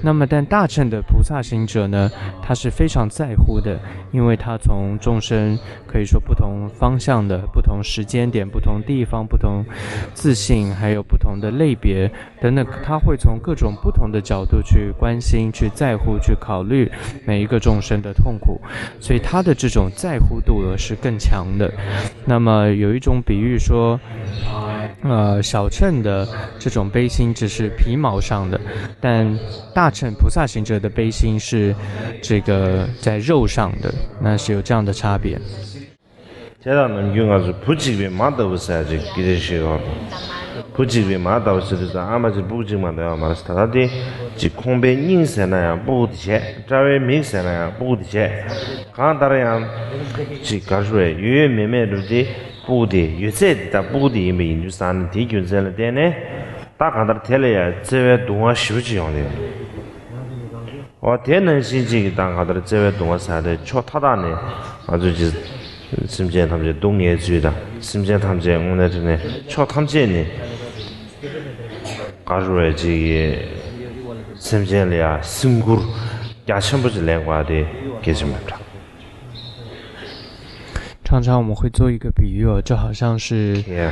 那么，但大乘的菩萨行者呢，他是非常在乎的，因为他从众生可以说不同方向的、不同时间点、不同地方、不同自性，还有不同的类别等等，他会从各种不同的角度去关心、去在乎、去考虑每一个众生的痛苦，所以他的这种在乎度是更强的。那么有一种比喻说，呃，小乘的这种悲心只是皮毛上的，但大乘菩萨行者的悲心是这个在肉上的，那是有这样的差别。 དེ་དང་ནམ་རྒྱུན་ང་ཚོ་བུ་གཅིག་པའི་མ་ལྟ་བུ་ཟེར་ཅིག་གི་རེ་ཞིག་ཡོད། བུ་གཅིག་པའི་མ་ལྟ་བུ་ཟེར་དུས་ཙང་ཨ་མ་གཅིག་བུ་གཅིག་མ་ལྟ་བུ་མ་རེད། ད་ལྟ་དེ་ཅིག་ཁོང་པའི་སྙིང་ཟེར་ན་ཡང་སྤུ་གུ་དེ་བྱས། དཔྲལ་བའི་མིག་ཟེར་ན་ཡང་སྤུ་གུ་དེ་བྱས། གང་ལྟར་ཡང་ཅིག་ག་རེ་ཞུ་དགོས་རེད། ཡོད་ཡོད་མེད་མེད་རུ་དེ། སྤུ་གུ་དེ་ཡོད་ཚད་དེ་ད་སྤུ་གུ་དེ་ཡིན་པ་ཡིན་དུས་ཙང་ནས་དེའི་རྒྱུ་མཚན་ལ་བརྟེན་ནས། ད་གང་ལྟར་དེ་ལ་ཡང་བརྩེ་བའི་གདུང་བ་ཞེ་པོ་ཅིག་ཡོང་གི་ཡོད། འོ་དེ་ནང་བཞིན་ཅིག་གི་ད་གང་ལྟར་བརྩེ་བའི་གདུང་བ་ཟེར་དེ་ཕྱོགས་མཐའ་དག་ནས་ང་ཚོ་ཅིག་སེམས་ཅན་ཐམས་ཅད་སྡུག་བསྔལ་ཚུལ་དང་། སེམས་ཅན་ཐམས་ཅད་དངོས་གནས་དྲང་གནས་ཕྱོགས་ཐམས་ཅད་ནས་ག་རེ་ཞུ་དགོས་རེད། ཅིག་གི་སེམས་ཅན་ལ་ཡང་སེམས་ཁུར་རྒྱ་ཆེན་པོ་ཅིག་ལེན་དགོས་པ་དེ་གལ་ཆེན་པོ་རེད། 常常我们会做一个比喻哦，就好像是 Yeah.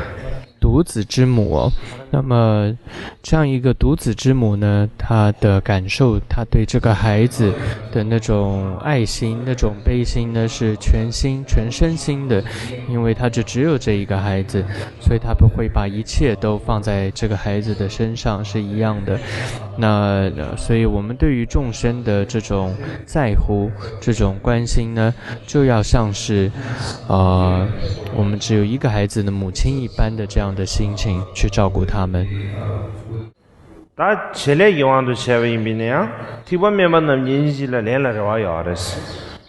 独子之母哦。那么，这样一个独子之母呢，她的感受，她对这个孩子的那种爱心、那种悲心呢，是全心、全身心的，因为她就只有这一个孩子，所以她不会把一切都放在这个孩子的身上，是一样的。那，呃，所以我们对于众生的这种在乎、这种关心呢， 就要像是，呃，我们只有一个孩子的母亲一般的这样的心情去照顾他们。 ད་བྱེད་ལས་ཀྱི་དབང་དུ་བྱས་པ་ཡིན་པས་ན་ཡང་། ཐེག་པ་དམན་པ་རྣམས་ཀྱི་སྙིང་རྗེ་ལ་ལན་ལ་རེ་བ་ཡོད་རེད།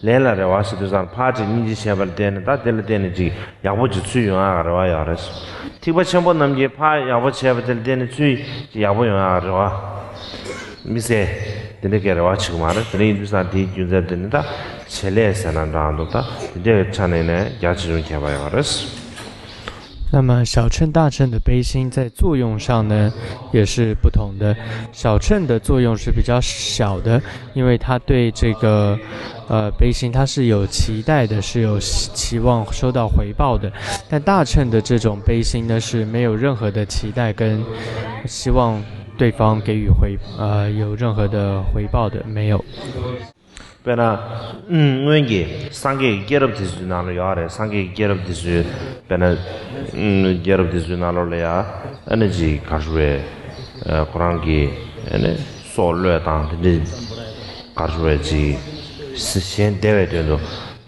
ལན་ལ་རེ་བ་ཟེར་དུས་ཙང་ཕར་ཅིག་སྙིང་རྗེ་བྱས་པ་ལ་བརྟེན་ནས། ད་དེ་ལ་བརྟེན་ནས་ཅིག་ཡག་པོ་ཅིག་ཚུར་ཡོང་ཡག་རེ་བ་ཡོད་རེད། ཐེག་པ་ཆེན་པོ་རྣམས་ཀྱིས་ཕར་ཡག་པོ་བྱས་པ་དེ་ལ་བརྟེན་ནས་ཚུར་ཅིག་ཡག་པོ་ཡོང་ཡག་རེ་བ། དམིགས་བསལ་དེ་འདྲ་གི་རེ་བ་བྱེད་ཀྱི་མ་རེད། དེ་འདྲ་ཡིན་དུས་ཙང་དེའི་རྒྱུ་མཚན་དེ་ནི་ད་བྱེད་ལས་ཟེར་ན་འདྲ་འདུག་ད་དེ་འདྲའི་ཆ་ནས་ནས་རྒྱ་ཆེ་ཆུང་ཁྱད་པར་ཡོད་རེད། 那么小乘大乘的悲心在作用上呢，也是不同的。小乘的作用是比较小的，因为他对这个，呃，悲心他是有期待的，是有期，期望收到回报的。但大乘的这种悲心呢，是没有任何的期待跟希望对方给予回，呃，有任何的回报的，没有。དཔེར་ན། སྔོན་གྱི་སངས་རྒྱས་ཀྱི་སྐྱེས་རབས་དེ་ཚོའི་ནང་ལ་ཡོད་རེད། སངས་རྒྱས་ཀྱི་སྐྱེས་རབས་དེ་ཚོའི་དཔེར་ན། སྐྱེས་རབས་དེ་ཚོའི་ནང་ལོགས་ལ་ཡ། ཨ་ནི་ཅིག་ག་རེ་ཟེར་བས། ཁོ་རང་གི་ཨ་ནི་སྲོག་བློས་བཏང་དེ་འདྲའི་ག་རེ་ཟེར་བས་ཅིག་གཞན་བདེ་བའི་དོན་དུ་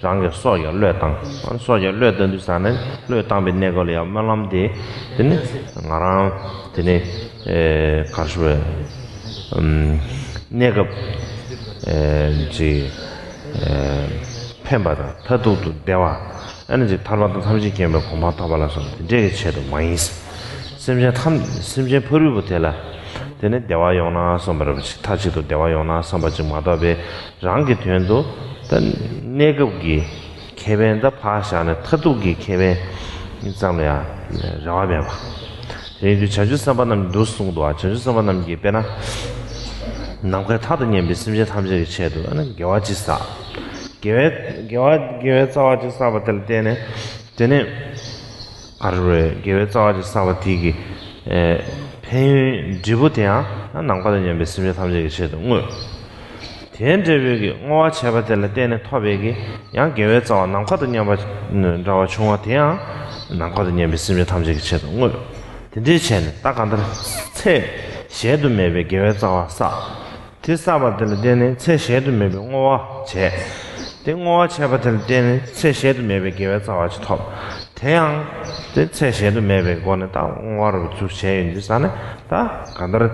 རང་གི་སྲོག་ཀྱང་བློས་བཏང་། ཨ་ནི་སྲོག་ཀྱང་བློས་བཏང་དུས་ཙ་ནས་བློས་བཏང་པའི་གནས་སྐབས་ལ་ཡང་སྨོན་ལམ་དེ་དེ་ནི་ང་རང་དེ་ནི་ག་རེ་ཟེར་བས། གནས་སྐབས་ཅིག་ཕན་པ་དང་མཐར་ཐུག་ཏུ་བདེ་བ། ཨ་ནི་ཅིག་ཐར་པ་དང་ཐམས་ཅད་མཁྱེན་པའི་གོ་འཕང་ཐོབ་པ་ལ་སོགས་དེ་འདྲའི་ཆེད་དུ་མ་ཡིན། སེམས་ཅན་ཐམས་སེམས་ཅན་ཕ་རོལ་པོ་དེ་ལ་དེ་ནི་བདེ་བ་ཡོང་ན་བསམ་པ་རེད་པ། ཅིག་མཐའ་གཅིག་ཏུ་བདེ་བ་ཡོང་ན་བསམ་པ་ཅིག་མ་གཏོགས་པའི་རང་གི་དོན་དུ་ད་གནས་སྐབས་ཀྱི་ཁེ་ཕན་ད་ཕར་བཞག་ནས་མཐར་ཐུག་གི་ཁེ་ཕན་ཙམ་ལ་ཡང་རེ་བ་མེད་པ། དེ་ཡིན་དུས་བྱང་ཆུབ་སེམས་དཔའ་རྣམས་འདུག་གསུངས་འདུག་བ། བྱང་ཆུབ་སེམས་དཔའ་རྣམས་ཀྱིས་དཔེར་ན། ནམ་མཁའི་མཐའ་དང་མཉམ་པའི་སེམས་ཅན་ཐམས་ཅད་ཀྱི་ཆེད་དུ་ཨ་ནི་དགེ་བ་ཅིག་བསགས། དགེ་བའི་དགེ་བ་དགེ་བའི་རྩ་བ་ཅིག་བསགས་པ་དེ་ལ་བརྟེན་ནས་དེ་ནས་ག་རེ་རེད། དགེ་བའི་རྩ་བ་ཅིག་བསགས་པ་དེ་གི་ཨེ་ཕན་ཡོན་འབྲས་བུ་དེ་ཡང་ནམ་མཁའ་དང་མཉམ་པའི་སེམས་ཅན་ཐམས་ཅད་ཀྱི་ཆེད་དུ་བསྔོས། དེ་འདྲ་བའི་གི་བསྔོ་བ་བྱས་པ་དེ་ལ་བརྟེན་ནས་ཐོབ་པའི་གི་ཡང་དགེ་བའི་རྩ་བ་ནམ་མཁའ་དང་མཉམ་པ་འདྲ་བ་བྱུང་བ་དེ་ཡང་ནམ་མཁའ་དང་མཉམ་པའི་སེམས་ཅན་ཐམས་ཅད་ཀྱི་ཆེད་དུ་བསྔོས། དེ་འདྲའི་བྱས་ནས་ད་གང་ལྟར་ཚད་གཞལ་དུ་མེད་པའི་དགེ་བའི་རྩ་བ་བསགས། དེ་བསགས་པ་དེ་ལ་བརྟེན་ནས་ཚད་གཞལ་དུ་མེད་པའི་བསྔོ་བ་བྱས། དེ་བསྔོ་བ་བྱས་པ་དེ་ལ་བརྟེན་ནས་ཚད་གཞལ་དུ་མེད་པའི་དགེ་བའི་རྩ་བ་ཅིག་ཐོབ། དེ་ཡང་དེ་ཚད་གཞལ་དུ་མེད་པའི་སྒོ་ནས་ད་བསྔོ་བ་རུ་ཚུར་བྱས་ཡོང་དུས་ཙ་ནས་ད་གང་ལྟར།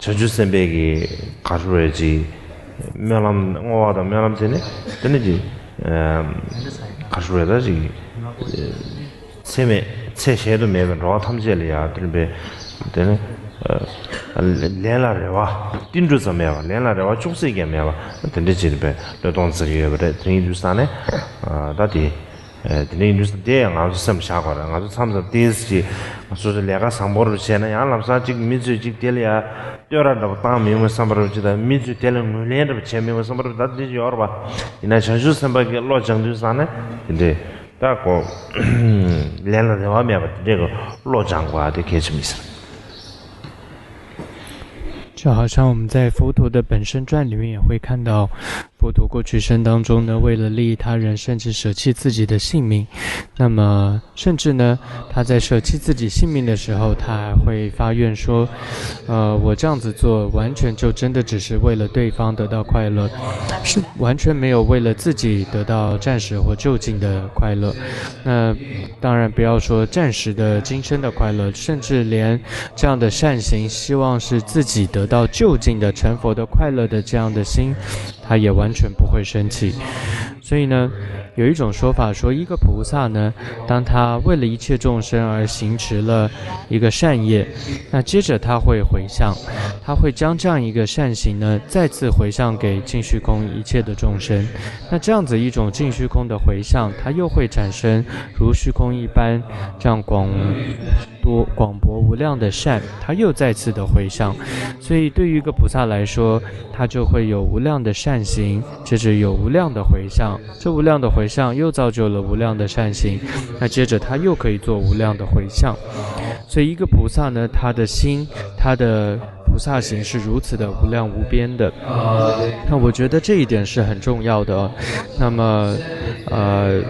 བྱང་ཆུབ་སེམས་དཔའི་གི་ག་རེ་རེད་ཅིག་སྨོན་ལམ་བསྔོ་བ་དང་སྨོན་ལམ་དེ་ནི་དེ་ནི་ཅིག་ག་རེ་རེད་ད་ཅིག་ཚད་མེད་ཚད་གཞལ་དུ་མེད་པའི་འགྲོ་བ་ཐམས་ཅད་ལ་ཡང་དེ་ནི་དཔེ་དེ་ནི་ལན་ལ་རེ་བ་ཏིལ་འབྲུ་ཙམ་མེད་པ་ལན་ལ་རེ་བ་ཅུང་ཟད་ཀྱང་མེད་པ་དེ་འདྲ་ཅིག་དཔེ་བློས་གཏོང་བྱེད་ཀྱི་ཡོད་པ་རེད། དེ་ཡིན་དུས་ཙ་ནས་ད་དེ། ཨེ་དེ་འདྲ་ཡིན་དུས་དེ་ཡང་ང་ཚོ་སེམས་བཞག་དགོས་རེད། ང་ཚོ་མཚམས་མཚམས་ཏོག་ཙམ་ཅིག་སོ་སོའི་ལས་ཀ་བཟང་པོ་རུ་བྱས་ན་ཡང་ལམ་སང་ཅིག་མི་ཚོས་ཅིག་དེ་ལ་ཡ་བསྟོད་ར་འདྲ་པོ་བཏང་མི་འོང་བསམ་པ་རུ་ཅིག་དང་མི་ཚོས་དེ་ལ་ངོས་ལེན་འདྲ་པོ་བྱས་མི་འོང་བསམ་པ་རུ་ད་དེ་ཅིག་ཡོད་རེད་པ། ཡིན་ན་བྱང་ཆུབ་སེམས་དཔའ་གི་བློ་སྦྱང་དུས་ཙང་ནས་དེ་འདྲའི་ད་གོ་ལན་ལ་རེ་བ་མེད་པ་དེ་འདྲའི་གི་བློ་སྦྱང་དགོས་ཨ་དེ་གལ་ཆེན་པོ་ཡིན་ས་རེད། 就好像我们在佛陀的本生传里面也会看到，佛陀过去生当中呢，为了利益他人，甚至舍弃自己的性命。那么，甚至呢，他在舍弃自己性命的时候，他还会发愿说：“呃，我这样子做，完全就真的只是为了对方得到快乐，是完全没有为了自己得到暂时或就近的快乐。”那当然，不要说暂时的今生的快乐，甚至连这样的善行，希望是自己得到究竟的成佛的快乐的这样的心，他也完全不会生气。所以呢，有一种说法说，一个菩萨呢，当他为了一切众生而行持了一个善业，那接着他会回向，他会将这样一个善行呢，再次回向给尽虚空一切的众生。那这样子一种尽虚空的回向，它又会产生如虚空一般这样广多广博无量的善，它又再次的回向。所以对于一个菩萨来说，他就会有无量的善行，接着有无量的回向，这无量的回向又造就了无量的善行，那接着他又可以做无量的回向。所以一个菩萨呢，他的心，他的菩萨行是如此的无量无边的。那我觉得这一点是很重要的。那么，呃，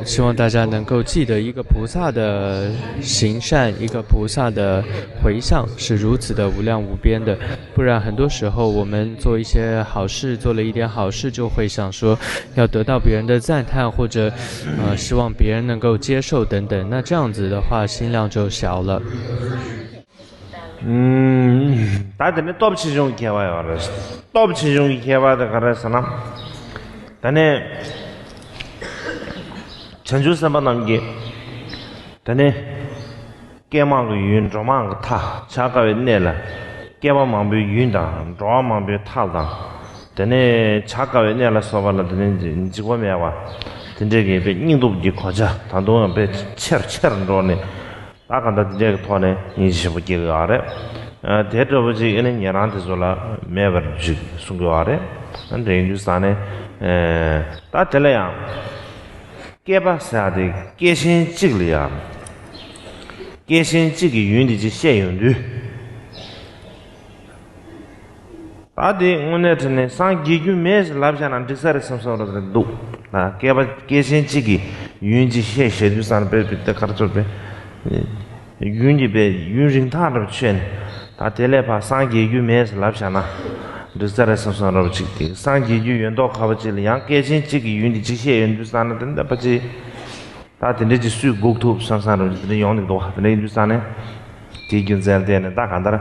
希望大家能够记得，一个菩萨的行善，一个菩萨的回向是如此的无量无边的。不然，很多时候我们做一些好事，做了一点好事，就会想说要得到别人的赞叹，或者呃，希望别人能够接受等等。那这样子的话，心量就小了。 ད་དེ་ནས་སྟོབས་ཆེ་ཆུང་གི་ཁྱད་པར་ཡོད་རེད། སྟོབས་ཆེ་ཆུང་གི་ཁྱད་པར་དེ་ག་རེ་ཟེར་ན། ད་ནས་བྱང་ཆུབ་སེམས་དཔའ་རྣམས་ཀྱིས་ད་ནས་བསྐལ་མང་གི་ཡུན་འགྲོ་མང་གི་མཐའ་བྱ་དཀའ་བའི་གནས་ལ་བསྐལ་པ་མང་པོའི་ཡུན་དང་འགྲོ་བ་མང་པོའི་མཐའ་དང་དེ་ནས་བྱ་དཀའ་བའི་གནས་ལ་སོགས་པ་ལ་དེ་ནས་འཇིགས་པ་མེད་པ་དེ་འདྲའི་གི་དཔེ་སྙིང་སྟོབས་ཀྱི་གོ་ཆ་ད་དུང་དཔེ་ཆེར་ཆེར་འགྲོ་ནས། ད་གང་ལྟར་འདི་འདྲའི་ཐོག་ནས་སྙིང་རྗེ་ཆེན་པོ་སྐྱེ་གི་ཡོད་རེད། ཨ་དེ་འདྲ་པོ་ཅིག་ཨ་ནི་ཉན་རང་དེ་ཚོ་ལ་མེད་པར་ཅིག་གསུང་གི་ཡོད་རེད། ཨ་འདྲ་ཡིན་དུས་ཙང་ནས་ཨ་ད་དེ་ལ་ཡང་བསྐལ་པ་ཟེར་ཡག་དེ་བསྐལ་ཆེན་གཅིག་ལ་ཡང་བསྐལ་ཆེན་གཅིག་གི་ཡུན་དེ་ཅིག་བཤད་ཡོང་དུས། ད་དེ་དངོས་གནས་དྲང་གནས་སངས་རྒྱས་རྒྱུ་མེད་ཟེར་ལབ་བཞག་ན་འགྲིག་ས་རེད་བསམ་བསམ་རོགས་རེད་འདུག་ད་སྐལ་པ་སྐལ་ཆེན་གཅིག་གི་ཡུན་གཅིག་བཤད་བཤད་དུས་ཙང་དཔེ་དཔེ་དེ་གར་ཚོར་པས། ཡུན་གྱི་དཔེ་ཡུན་རིང་ཐག་འདྲ་པོ་ཆོད་ནས། ད་དེ་ལས་ཕར་སངས་རྒྱས་རྒྱུ་མེད་ཟེར་ལབ་བཞག་ན་འགྲིག་ས་རེད་བསམ་བསམ་རོགས་གཅིག་དེ་སངས་རྒྱས་རྒྱུ་ཡོད་མདོག་ཁ་པོ་གཅིག་ལ་ཡང་སྐལ་ཆེན་གཅིག་གི་ཡུན་དེ་གཅིག་བཤད་ཡོང་དུས་ཙང་ན་དེ་འདྲ་པ་ཅིག་ད་དེ་འདྲ་ཅིག་སུས་སྒུག་ཐུབ་བསམ་བསམ་རོགས་གཅིག་དེ་འདྲ་ཡོང་གི་འདུག་དེ་འདྲ་ཡིན་དུས་ཙང་ནས་དེའི་རྒྱུ་མཚན་ལ་བརྟེན་ནས་ད་གང་ལྟར།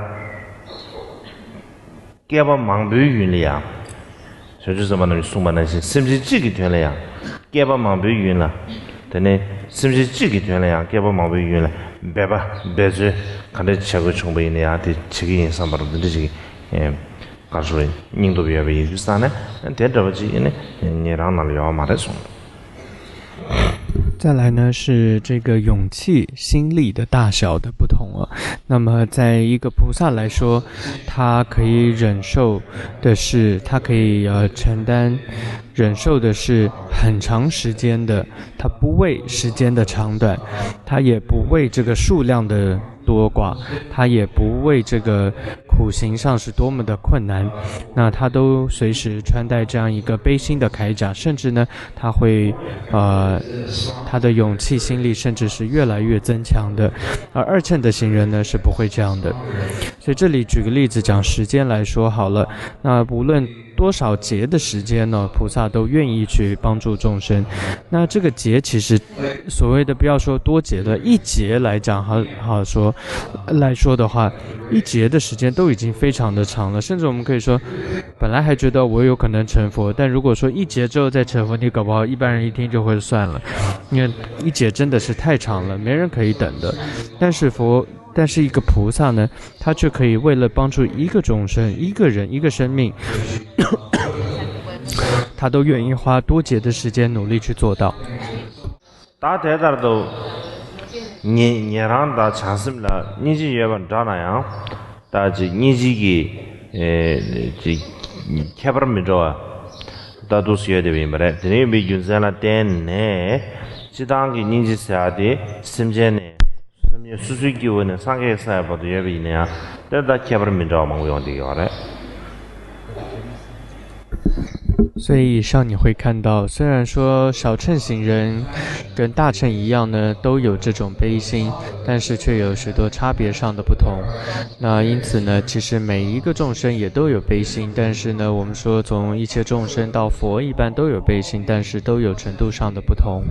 བསྐལ་པ་མང་པོའི་ཡུན་ལ་ཡང་། བྱང་ཆུབ་སེམས་དཔའ་རྣམས་ཀྱིས་གསུངས་པ་ནང་བཞིན་སེམས་ཅན་གཅིག་གི་དོན་ལ་ཡང་། བསྐལ་པ་མང་པོའི་ཡུན་ལ། དེ་ནས་སེམས་ཅན་གཅིག་གི་དོན་ལ་ཡང་བསྐལ་པ་མང་པོའི་ཡུན་ལ་འབད་པ་འབད་རྩོལ་ག་འདྲ་བྱེད་དགོས་བྱུང་པ་ཡིན་ན་ཡང་དེ་བྱེད་ཀྱི་ཡིན་བསམ་པ་རུ་འདི་འདྲ་ཞིག་གི་ག་རེ་ཞུ་དགོས་རེད། སྙིང་སྟོབས་ཡོད་པ་ཡིན་དུས་ཙང་ནས་དེ་འདྲ་བ་ཅིག་ཡིན་ན་ཉན་རང་ནང་ལ་ཡོད་མ་རེད་གསུངས།再来呢是这个勇气、心力的大小的不同啊。那么在一个菩萨来说，他可以忍受的是，他可以呃承担、忍受的是很长时间的，他不畏时间的长短，他也不畏这个数量的多寡，他也不畏这个苦行上是多么的困难，那他都随时穿戴这样一个悲心的铠甲，甚至呢，他会，呃，他的勇气、心力甚至是越来越增强的。而二乘的行人呢是不会这样的。所以这里举个例子，讲时间来说好了，那无论多少劫的时间呢，菩萨都愿意去帮助众生。那这个劫其实所谓的不要说多劫的，一劫来讲，好好说来说的话，一劫的时间都已经非常的长了，甚至我们可以说，本来还觉得我有可能成佛，但如果说一劫之后再成佛，你搞不好一般人一听就会算了，因为一劫真的是太长了，没人可以等的。但是佛，但是一个菩萨呢，他却可以为了帮助一个众生、一个人、一个生命，他都愿意花多劫的时间努力去做到。 ད་དེ་ལྟར་དུ། ཉེ་ཉེ་རང་དང་བྱང་སེམས་ལ་སྙིང་རྗེ་ཡོད་པ་འདྲ་ན་ཡང་། ད་ཅིག་སྙིང་རྗེ་གི་ཨེ་ཅིག་ཁྱད་པར་མི་འདྲ་བ་ད་དུ་ཡོད་བསྡད་པ་ཡིན་པ་རེད། དེ་ནས་ཡིན་པའི་རྒྱུ་མཚན་ལ་བརྟེན་ནས་སྤྱི་བཏང་གི་སྙིང་རྗེ་ཟེར་ཡ་དེ་སེམས་ཅན་ནས་སེམས་ཅན་སོ་སོའི་སྐྱེ་བོ་ནས་སངས་རྒྱས་ས་ཡ་བར་དུ་ཡོད་པ་ཡིན་ན་ཡང་དེ་ལ་ད་ཁྱད་པར་མི་འདྲ་བ་མང་པོ་ཡོང་བསྡད་ཡོད་རེད། 所以以上你会看到，虽然说小乘行人跟大乘一样呢，都有这种悲心，但是却有许多差别上的不同。那因此呢，其实每一个众生也都有悲心，但是呢，我们说从一切众生到佛，一般都有悲心，但是都有程度上的不同。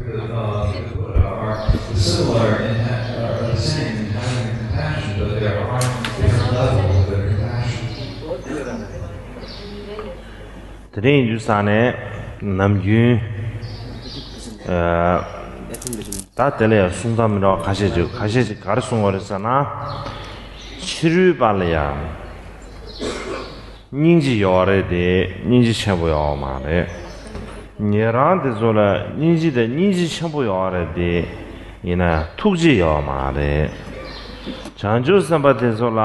དེ་རིང་ཡིན་དུས་ས་ནས་ནམ་རྒྱུན། ད་དེ་ལ་ཡང་གསུང་སྟངས་མི་འདྲ་བ་ཁ་ཤས་ཅིག་ཁ་ཤས་ཅིག་ག་རེ་གསུང་བ་རེད་ཟེར་ན། ཕྱི་རོལ་པ་ལ་ཡང་སྙིང་རྗེ་ཡོད་རེད་དེ་སྙིང་རྗེ་ཆེན་པོ་ཡོད་མ་རེད། ཉེ་རང་དེ་ཚོ་ལ་སྙིང་རྗེ་དང་སྙིང་རྗེ་ཆེན་པོ་ཡོད་རེད་དེ་ཡིན་ན་ཐུགས་རྗེ་ཡོད་མ་རེད། བྱང་ཆུབ་སེམས་དཔའ་དེ་ཚོ་ལ།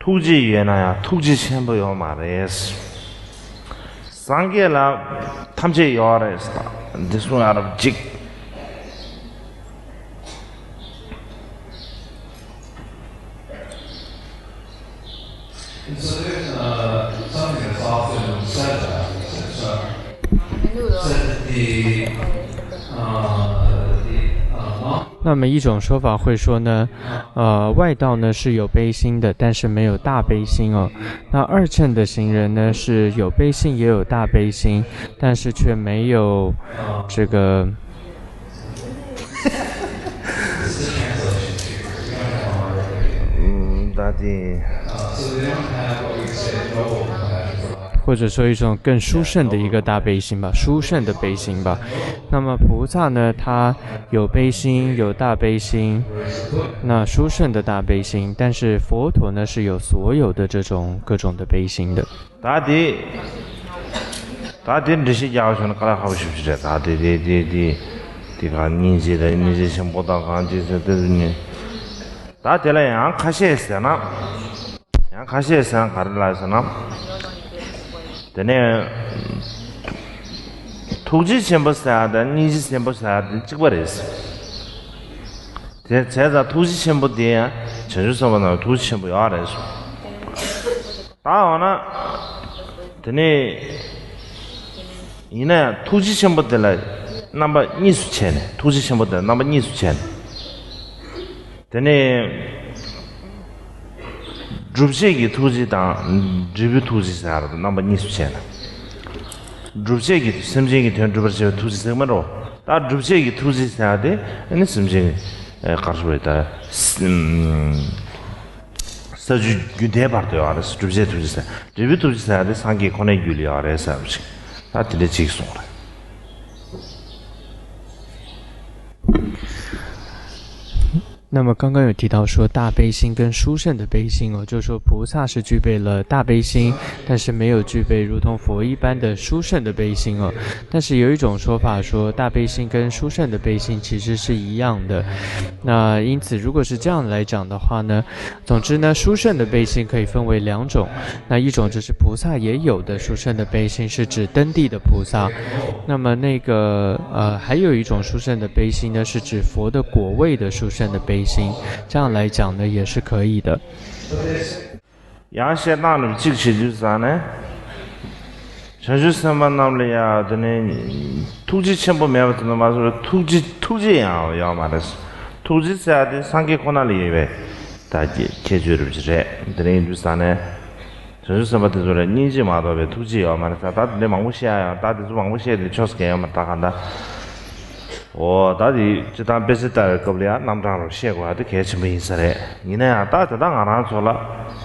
ཐུགས་རྗེ་ཡོད་ན་ཡང་ཐུགས་རྗེ་ཆེན་པོ་ཡོད་མ་རེད། སངས་རྒྱས་ལ་ཐམས་ཅད་ཡོད་རེད། འདི་གསུང་ཡ་རབ་ཅིག那么一种说法会说呢，呃，外道呢是有悲心的，但是没有大悲心哦。那二乘的行人呢是有悲心也有大悲心，但是却没有这个。嗯，大体。或者说一种更殊胜的一个大悲心吧，殊胜的悲心吧。那么菩萨呢，他有悲心，有大悲心，那殊胜的大悲心，但是佛陀呢是有所有的这种各种的悲心的。 ད་དེ། ད་དེ་འགྲེལ་བཤད་རྒྱག་བྱུང་ན་དཀའ་ལས་ཁག་པོ་ཞེ་པོ་ཅིག་རེད། ད་དེ་དེ་དེ་དེ་དེ་ག་སྙིང་རྗེ་དང་སྙིང་རྗེ་ཆེན་པོ་དང་གང་ཅི་ཟེར་དེ་ཚོ་ཉན། ད་དེ་ལ་ཡང་ཁ་ཤས་ཟེར་ན། ཡང་ཁ་ཤས་ཟེར་ན་ག་རེ་ལབ་ཟེར་ན། དེ་ནས་ཐུགས་རྗེ་ཆེན་པོ་ཟེར་ཡ་དང་སྙིང་རྗེ་ཆེན་པོ་ཟེར་ཡ་དེ་གཅིག་པ་རེད། དེ་བྱས་ཙང་ཐུགས་རྗེ་ཆེན་པོ་དེ་ཡང་བྱང་ཆུབ་སེམས་དཔའ་རྣམས་ཐུགས་རྗེ་ཆེན་པོ་ཡོད་རེད་གསུངས། ད་འོ་ན། དེ་ནས། ཡིན་ན་ཡང་ཐུགས་རྗེ་ཆེན་པོ་དེ་ལ་རྣམ་པ་གཉིས་སུ་ཕྱེ་ནས། ཐུགས་རྗེ་ཆེན་པོ་དེ་ལ་རྣམ་པ་གཉིས་སུ་ཕྱེ་ནས། དེ་ནས། སྒྲུབ་བྱེད་ཀྱི་ཐུགས་རྗེ་དང་འབྲས་བུའི་ཐུགས་རྗེ་ཟེར་ཡ་རྣམ་པ་གཉིས་སུ་ཕྱེ་ནས། སྒྲུབ་བྱེད་ཀྱི་སེམས་ཅན་གྱི་དོན་སྒྲུབ་པར་བྱེད་པའི་ཐུགས་རྗེ་ཟེར་གྱི་མ་རེད། ད་སྒྲུབ་བྱེད་ཀྱི་ཐུགས་རྗེ་ཟེར་ཡ་དེ་ཨ་ནི་སེམས་ཅན་གྱི་ག་རེ་ཟེར་དགོས་རེད། ད། ས་བཅུ་རྒྱུད་སྡེའི་བར་དུ་ཡོད་རེད། སྒྲུབ་བྱེད་ཐུགས་རྗེ་ཟེར། འབྲས་བུའི་ཐུགས་རྗེ་ཟེར་ཡ་དེ་སངས་རྒྱས་ཁོ་ནའི་རྒྱུད་ལ་ཡོད་རེད་ཟེར་བ་ཞིག་ད་དེ་འདྲ་ཅིག་གསུངས་རེད། 那么刚刚有提到说大悲心跟殊胜的悲心哦，就是说菩萨是具备了大悲心，但是没有具备如同佛一般的殊胜的悲心哦。但是有一种说法说，大悲心跟殊胜的悲心其实是一样的。那因此，如果是这样来讲的话呢，总之呢，殊胜的悲心可以分为两种。那一种就是菩萨也有的殊胜的悲心，是指登地的菩萨。那么那个呃，还有一种殊胜的悲心呢，是指佛的果位的殊胜的悲心。这样来讲呢，也是可以的。 ཡང་བཤད་སྟངས་རྣམས་གཅིག་བྱེད་དུས་ཙང་ནས། བྱང་ཆུབ་སེམས་དཔའ་རྣམས་ལ་ཡང་དེ་ནས་ཐུགས་རྗེ་ཆེན་པོ་མེད་པ་དེ་ཚོ་མ་ཟད་ཐུགས་རྗེ་ཐུགས་རྗེ་ཡང་ཡོད་མ་རེད། ཐུགས་རྗེ་ཟེར་ཡ་དེ་སངས་རྒྱས་ཁོ་ན་ལ་ཡོད་པའི་ད་ཁྱད་ཆོས་རེད་པ་ཅིག་རེད། དེ་འདྲ་ཡིན་དུས་ཙང་ནས། བྱང་ཆུབ་སེམས་དཔའ་དེ་ཚོ་ལ་སྙིང་རྗེ་མ་གཏོགས་པའི་ཐུགས་རྗེ་ཡོད་མ་རེད་ཟེར། ད་དེ་འདྲ་མང་པོ་བཤད་ཡ་ཡང་ད་དེ་ཚོ་མང་པོ་བཤད་དེ་ཆོས་སུ་གལ་ཡོད་མ་རེད། ད་གང་ལྟར། འོ་ད་དེ་སྤྱིར་བཏང་དཔེ་ཆ་ལྟ་བའི་སྐབས་ལ་ཡང་རྣམ་གྲངས་རུ་བཤད་དགོས་ཡ་དེ་གལ་ཆེན་པོ་ཡིན་ས་རེད། ཡིན་ན་ཡང་ད་དེ་ད་ང་རང་ཚོ་ལ་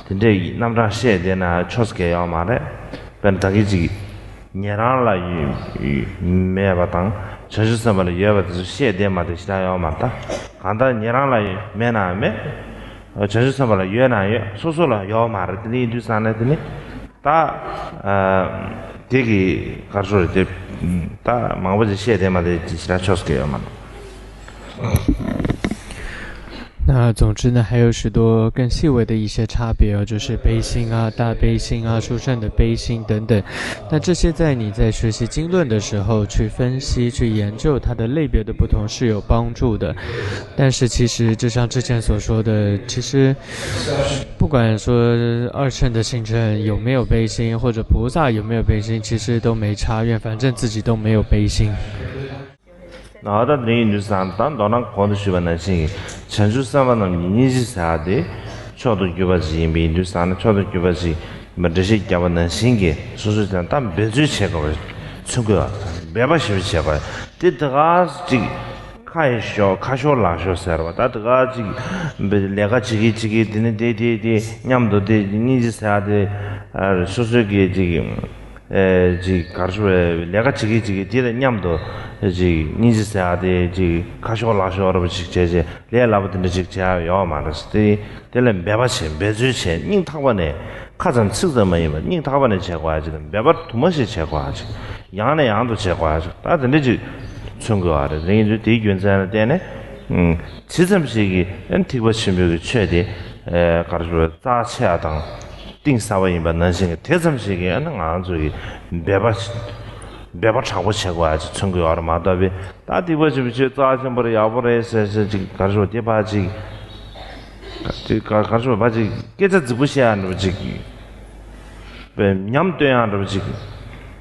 དེ་འདྲའི་རྣམ་གྲངས་བཤད་བསྡད་ན་ཆོས་སུ་གལ་ཡོད་མ་རེད། དཔེར་ན་ད་གིན་ཅིག་ཉན་རང་ལ་ཡོད་མེད་པ་དང་བྱང་ཆུབ་སེམས་དཔའ་ལ་ཡོད་པ་དེ་ཚོ་བཤད་བསྡད་མ་དེ་ཞེ་དྲག་ཡོད་མ་རེད། ད་གང་ལྟར་ཉན་རང་ལ་མེད་ན་མེད། བྱང་ཆུབ་སེམས་དཔའ་ལ་ཡོད་ན་ཡོད། སོ་སོ་ལ་ཡོད་མ་རེད། དེ་འདྲ་ཡིན་དུས་ཙང་ནས་དེ་ནི་ད་ཨ་དེ་གི་གར་སོ་རེད་དེ། ད་མང་པོ་ཅིག་བཤད་དེ་མ་དེ་ཅིག་ཞེ་དྲག་ཆོས་སུ་གལ་ཡོད་མ་རེད། 那总之呢，还有许多更细微的一些差别哦，就是悲心啊、大悲心啊、殊胜的悲心等等。那这些在你在学习经论的时候去分析、去研究它的类别的不同是有帮助的。但是其实就像之前所说的，其实不管说二乘的行者有没有悲心，或者菩萨有没有悲心，其实都没差，因为反正自己都没有悲心。 ད་ལྟ་འདི་ཡིན་དུས་ཙང་ད་མདོར་ན་གོང་དུ་ཞུས་པ་ནང་བཞིན་བྱང་ཆུབ་སེམས་དཔའ་རྣམས་ཀྱི་སྙིང་རྗེ་ཟེར་བ་དེ་མཆོག་ཏུ་གྱུར་པ་ཞིག་ཡིན་པ་ཡིན་དུས་ཙང་ན་མཆོག་ཏུ་གྱུར་པ་ཞིག་ཡིན་པ་འགྲེལ་བཤད་བརྒྱབ་པ་ནང་བཞིན་གྱི་སོ་སོས་ཀྱང་ད་འབད་རྩོལ་བྱེད་དགོས་པ་མཚོན་དགོས་པ། འབད་པ་ཞེ་པོ་བྱེད་དགོས་པ། དེ་དེ་ག་ཅིག་ཁ་ཡི་ཤོག་ཁ་ཤོར་ལག་ཤོར་ཟེར་བ། ད་དེ་ག་ཅིག་ལས་ཀ་བྱེད་ཀྱི་བྱེད་ཀྱི་དེ་ནི་དེ་དེ་དེ་མཉམ་དུ་དེ་སྙིང་རྗེ་ཟེར་བ་དེ་སོ་སོའི་གི་ཅིག་ཨེ་ཅིག་གར་ཞུ་བའི་ལས་ཀ་བྱེད་ཀྱི་བྱེད་ཀྱི་དེ་དང་མཉམ་དུ་ཅིག་སྙིང་རྗེ་ཟེར་ཡ་དེ་ཅིག་ཁ་ཤོག་ལག་ཤོག་ར་བ་ཅིག་བྱས་རྗེས་ལས་སླ་པོ་དེ་འདྲ་ཅིག་བྱས་ཡ་ཡོད་མ་རེད། དེ་དེ་ལ་འབད་པ་བྱེད། འབད་རྩོལ་བྱེད། སྙིང་ཐག་པ་ནས་ཁ་ཙམ་ཚིག་ཙམ་མ་ཡིན་པར་སྙིང་ཐག་པ་ནས་བྱེད་དགོས་ཡ་ཅིག་དང་འབད་པ་དུ་མ་ཞིག་བྱེད་དགོས་ཡ་ཅིག་ཡང་ནས་ཡང་དུ་བྱེད་དགོས་ཡ་ཅིག་ད་དེ་འདྲ་ཅིག་མཚོན་དགོས་པ་རེད། དེ་ཡིན་དུས་དེའི་རྒྱུ་མཚན་ལ་བརྟེན་ནས་ཇི་ཙམ་ཞིག་གིས་ཐེག་པ་ཆེན་པོའི་གི་ཆོས་དེ་གར་ཞུ་བའི་རྩ་ཆེ་ཡ་དང་། གཏིང་ཟབ་པ་ཡིན་པ་ནང་བཞིན་གྱི་དེ་ཙམ་ཞིག་གིས་ཨ་ནི་ང་ཚོ་གི་འབད་པ་འབད་པ་དྲག་པོ་བྱེད་དགོས་ཡ་ཅིག་མཚོན་གྱི་ཡོད་རེད་མ་གཏོགས་པའི་ད་ཐེག་པ་ཆེན་པོའི་ཆོས་རྩ་ཆེན་པོ་རེད་ཡག་པོ་རེད་ཟེར་ཟེར་ཅིག་ག་རེ་ཞུ་དེ་ཕར་ཅིག་ཅིག་ག་ག་རེ་ཞུ་ཕར་ཅིག་སྐད་ཆ་རྫིག་པོ་བཤད་ཡ་འདྲ་པོ་ཅིག་པའི་ཉམས་སྟོན་ཡ་འདྲ་པོ་ཅིག་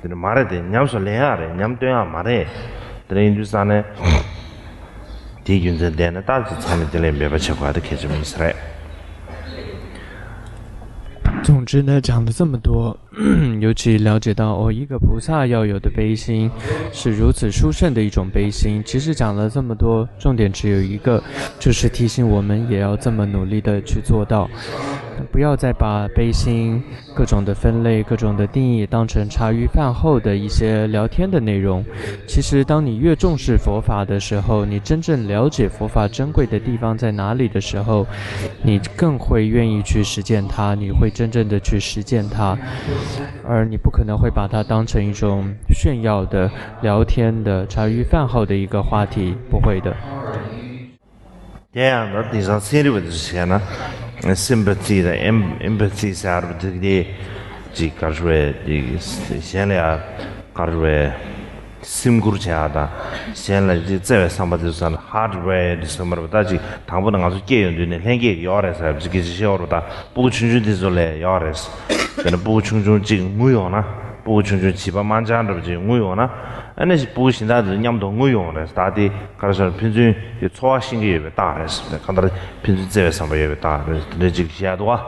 དེ་ནི་མ་རེད། དེ་ཉམས་སུ་ལེན་ཡ་རེད། ཉམས་སྟོན་ཡ་མ་རེད། དེ་འདྲ་ཡིན་དུས་ཙང་ནས། དེའི་རྒྱུ་མཚན་བསྟན་ནས་ད་ཅི་ཚང་མས་དེ་ལས་འབད་པ་བྱེད་དགོས་དེ་གལ་ཆེན་པོ་ཡིན་ས་རེད། 总之呢，讲了这么多，尤其了解到哦，一个菩萨要有的悲心是如此殊胜的一种悲心。其实讲了这么多，重点只有一个，就是提醒我们也要这么努力的去做到，不要再把悲心 各种的分类、各种的定义当成茶余饭后的一些聊天的内容。其实，当你越重视佛法的时候，你真正了解佛法珍贵的地方在哪里的时候，你更会愿意去实践它，你会真正的去实践它，而你不可能会把它当成一种炫耀的、聊天的、茶余饭后的一个话题，不会的。 དེ་ཡང་ད་དེང་སང་ཚན་རིག་པ་དེ་ཚོས་བྱས་ན་སིམ་པ་ཐི་དང་ཨེམ་ཨེམ་པ་ཐི་ཟེར་བ་དེ་དེ་ཅིག་གར་ཞུ་བའི་ཅིག་གཞན་ལ་ཡང་གར་ཞུ་བའི་ སེམས་ཁུར་བྱེད་ཡག་དང་། གཞན་ལ་ཅིག་བརྩེ་བའི་བསམ་པ་དེ་ཚོ་ལ་ཧར་ཌི་ཝེར་དེ་ཚོ་མ་རེད་པ། ད་ཅིག་དང་པོ་ནས་ང་ཚོ་སྐྱེས་ཡོང་དུས་ནས་ལྷན་སྐྱེས་ཀྱི་ཡོད་རེད་ཟེར་བ་ཅིག་སྐད་ཆ་བཤད་ཡོད་རེད། ད་ཕྲུ་གུ་ཆུང་ཆུང་དེ་ཚོ་ལ་ཡོད་རེད། དཔེར་ན་ཕྲུ་གུ་ཆུང་ཆུང་ཅིག་ངུ་ཡོང་ན། ཕྲུ་གུ་ཆུང་ཆུང་བྱིས་པ་དམར་འབྱར་འདྲ་པོ་ཅིག་ངུ་ཡོང་ན། ཨ་ནི་ཕྲུ་གུ་གཞན་དག་དེ་ཚོ་མཉམ་དུ་ངུ་ཡོང་རེད། ད་དེ་ག་རེ་ཟེར་ན་ཕན་ཚུན་གྱི་ཚོར་བ་ཤེས་ཀྱི་ཡོད་པའི་རྟགས་རེད། གང་ལྟར་ཕན་ཚུན་བརྩེ་བའི་བསམ་པ་ཡོད་པའི་རྟགས་རེད། དེ་འདྲ་ཅིག་བཤད་འདུག་བ།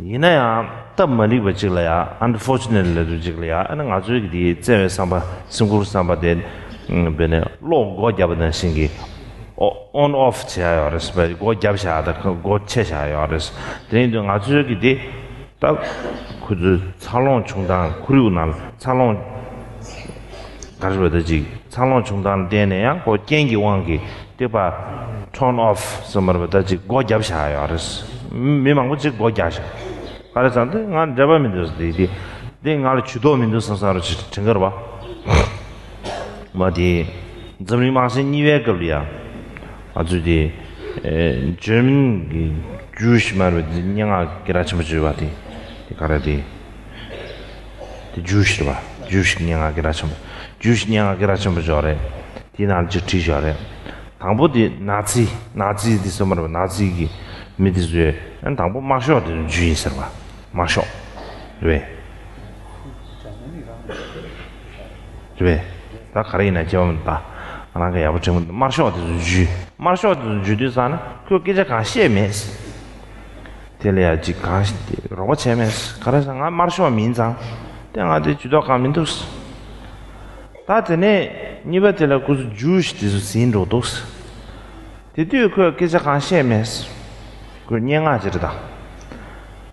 ཡིན་ན་ཡང་སྟབས་མ་ལེགས་པ་ཅིག་ལ་ཡ། ཨན་ཕོར་ཅུ་ནེ་ཊི་ལབ་དུས་ཅིག་ལ་ཡ། ཨ་ནི་ང་ཚོའི་གི་དེའི་བརྩེ་བའི་བསམ་པ། སེམས་ཁུར་བསམ་པ་དེ། ཨ་དཔེར་ན་གློག་སྒོ་བརྒྱབ་པ་ནང་བཞིན་གྱི་ཨོན་ཨོཕ་བྱེད་ཡ་ཡོད་རེད་པ། སྒོ་བརྒྱབ་བཞག་དང་སྒོ་ཕྱེ་བཞག་ཡོད་རེད། དེ་ཡིན་དུས་ང་ཚོའི་གི་དེ། ད་ཁོ་ཚོའི་འཚར་ལོངས་བྱུང་སྟངས། ཁོར་ཡུག་ནང་འཚར་ལོངས། ག་རེ་ཟེར་བ། ད་ཅིག་འཚར་ལོངས་བྱུང་སྟངས་ལ་བརྟེན་ནས་ཡང་ཁོ་རྐྱེན་གྱི་དབང་གིས། དེ་པ། ཊོན་ཨོཕ་ཟེར་མ་རེད་པ། ད་ཅིག་སྒོ་བརྒྱབ་བཞག་ཡོད་རེད། མི་མང་པོ་ཅིག་སྒོ་རྒྱག་བཞག་ག་རེ་ཟེར་ན་དེ་ང་འབྲེལ་བ་མི་འདུག་དེ་དེ་དེ་ང་ལ་ཇུས་གཏོགས་མི་འདུག་བསམ་བསམ་རོ་ཅིག་དྲན་གི་རེད་པ། མ་དེ། འཛམ་གླིང་དམག་ཆེན་གཉིས་པའི་སྐབས་ལ་ཡ། ང་ཚོས་དེ། ཨེ། ཇར་མན་གྱི་ཇུའུ་ཤི་མ་རེད་པ། དེ་སྙན་ངག་སྐད་གྲགས་ཆེན་པོ་བྱོས་པ་དེ། དེ་ག་རེ་དེ། དེ་ཇུའུ་ཤི་རེད་པ། ཇུའུ་ཤི་སྙན་ངག་སྐད་གྲགས་ཆེན་པོ། ཇུའུ་ཤི་སྙན་ངག་སྐད་གྲགས་ཆེན་པོ་ཅིག་ཡོད་རེད། དེའི་ནང་ལ་ཅིག་བྲིས་བཞག་རེད། དང་པོ་དེ་ནཱ་ཛི། ནཱ་ཛི་དེ་ཟེར་མ་རེད་པ། ནཱ་ཛི་གི་མི་དེ་ཚོས། ཨ་དང་པོ་དམར་ཤོག་དེ་ཚོ་འཇུས་ཡིན་ཟེར་བ། དམར་ཤོག་རེད་པས། རེད་པས། ད་ག་རེ་ཡིན་ན་ཁྱེད་པ་མི་ད། ང་རང་གི་ཡག་པོ་དྲན་གི་མི་འདུག་དམར་ཤོག་དེ་ཚོ་འཇུས། དམར་ཤོག་དེ་ཚོ་འཇུས་དུས་ཙང་ནས་ཁོས་སྐད་ཆ་གང་བཤད་མེད། དེ་ལ་ཡ་ཅིག་གང་། རོགས་པ་བྱས་མེད། ག་རེ་ཟེར། ང་དམར་ཤོག་མིན་ཙང་། དེ་ང་དེ་ཇུས་གཏོགས་གང་མི་འདུག་ད་དེ་ནས་གཉིས་པ་དེ་ལ་ཁོ་ཚོ་ཇུའུ་ཤི་དེ་ཚོ་ཟིན་འགྲོ་འདུག་དེ་དུས་ཁོས་སྐད་ཆ་གང་བཤད་མེད། ཁོས་སྙན་ངག་ཅིག་རེད་ད།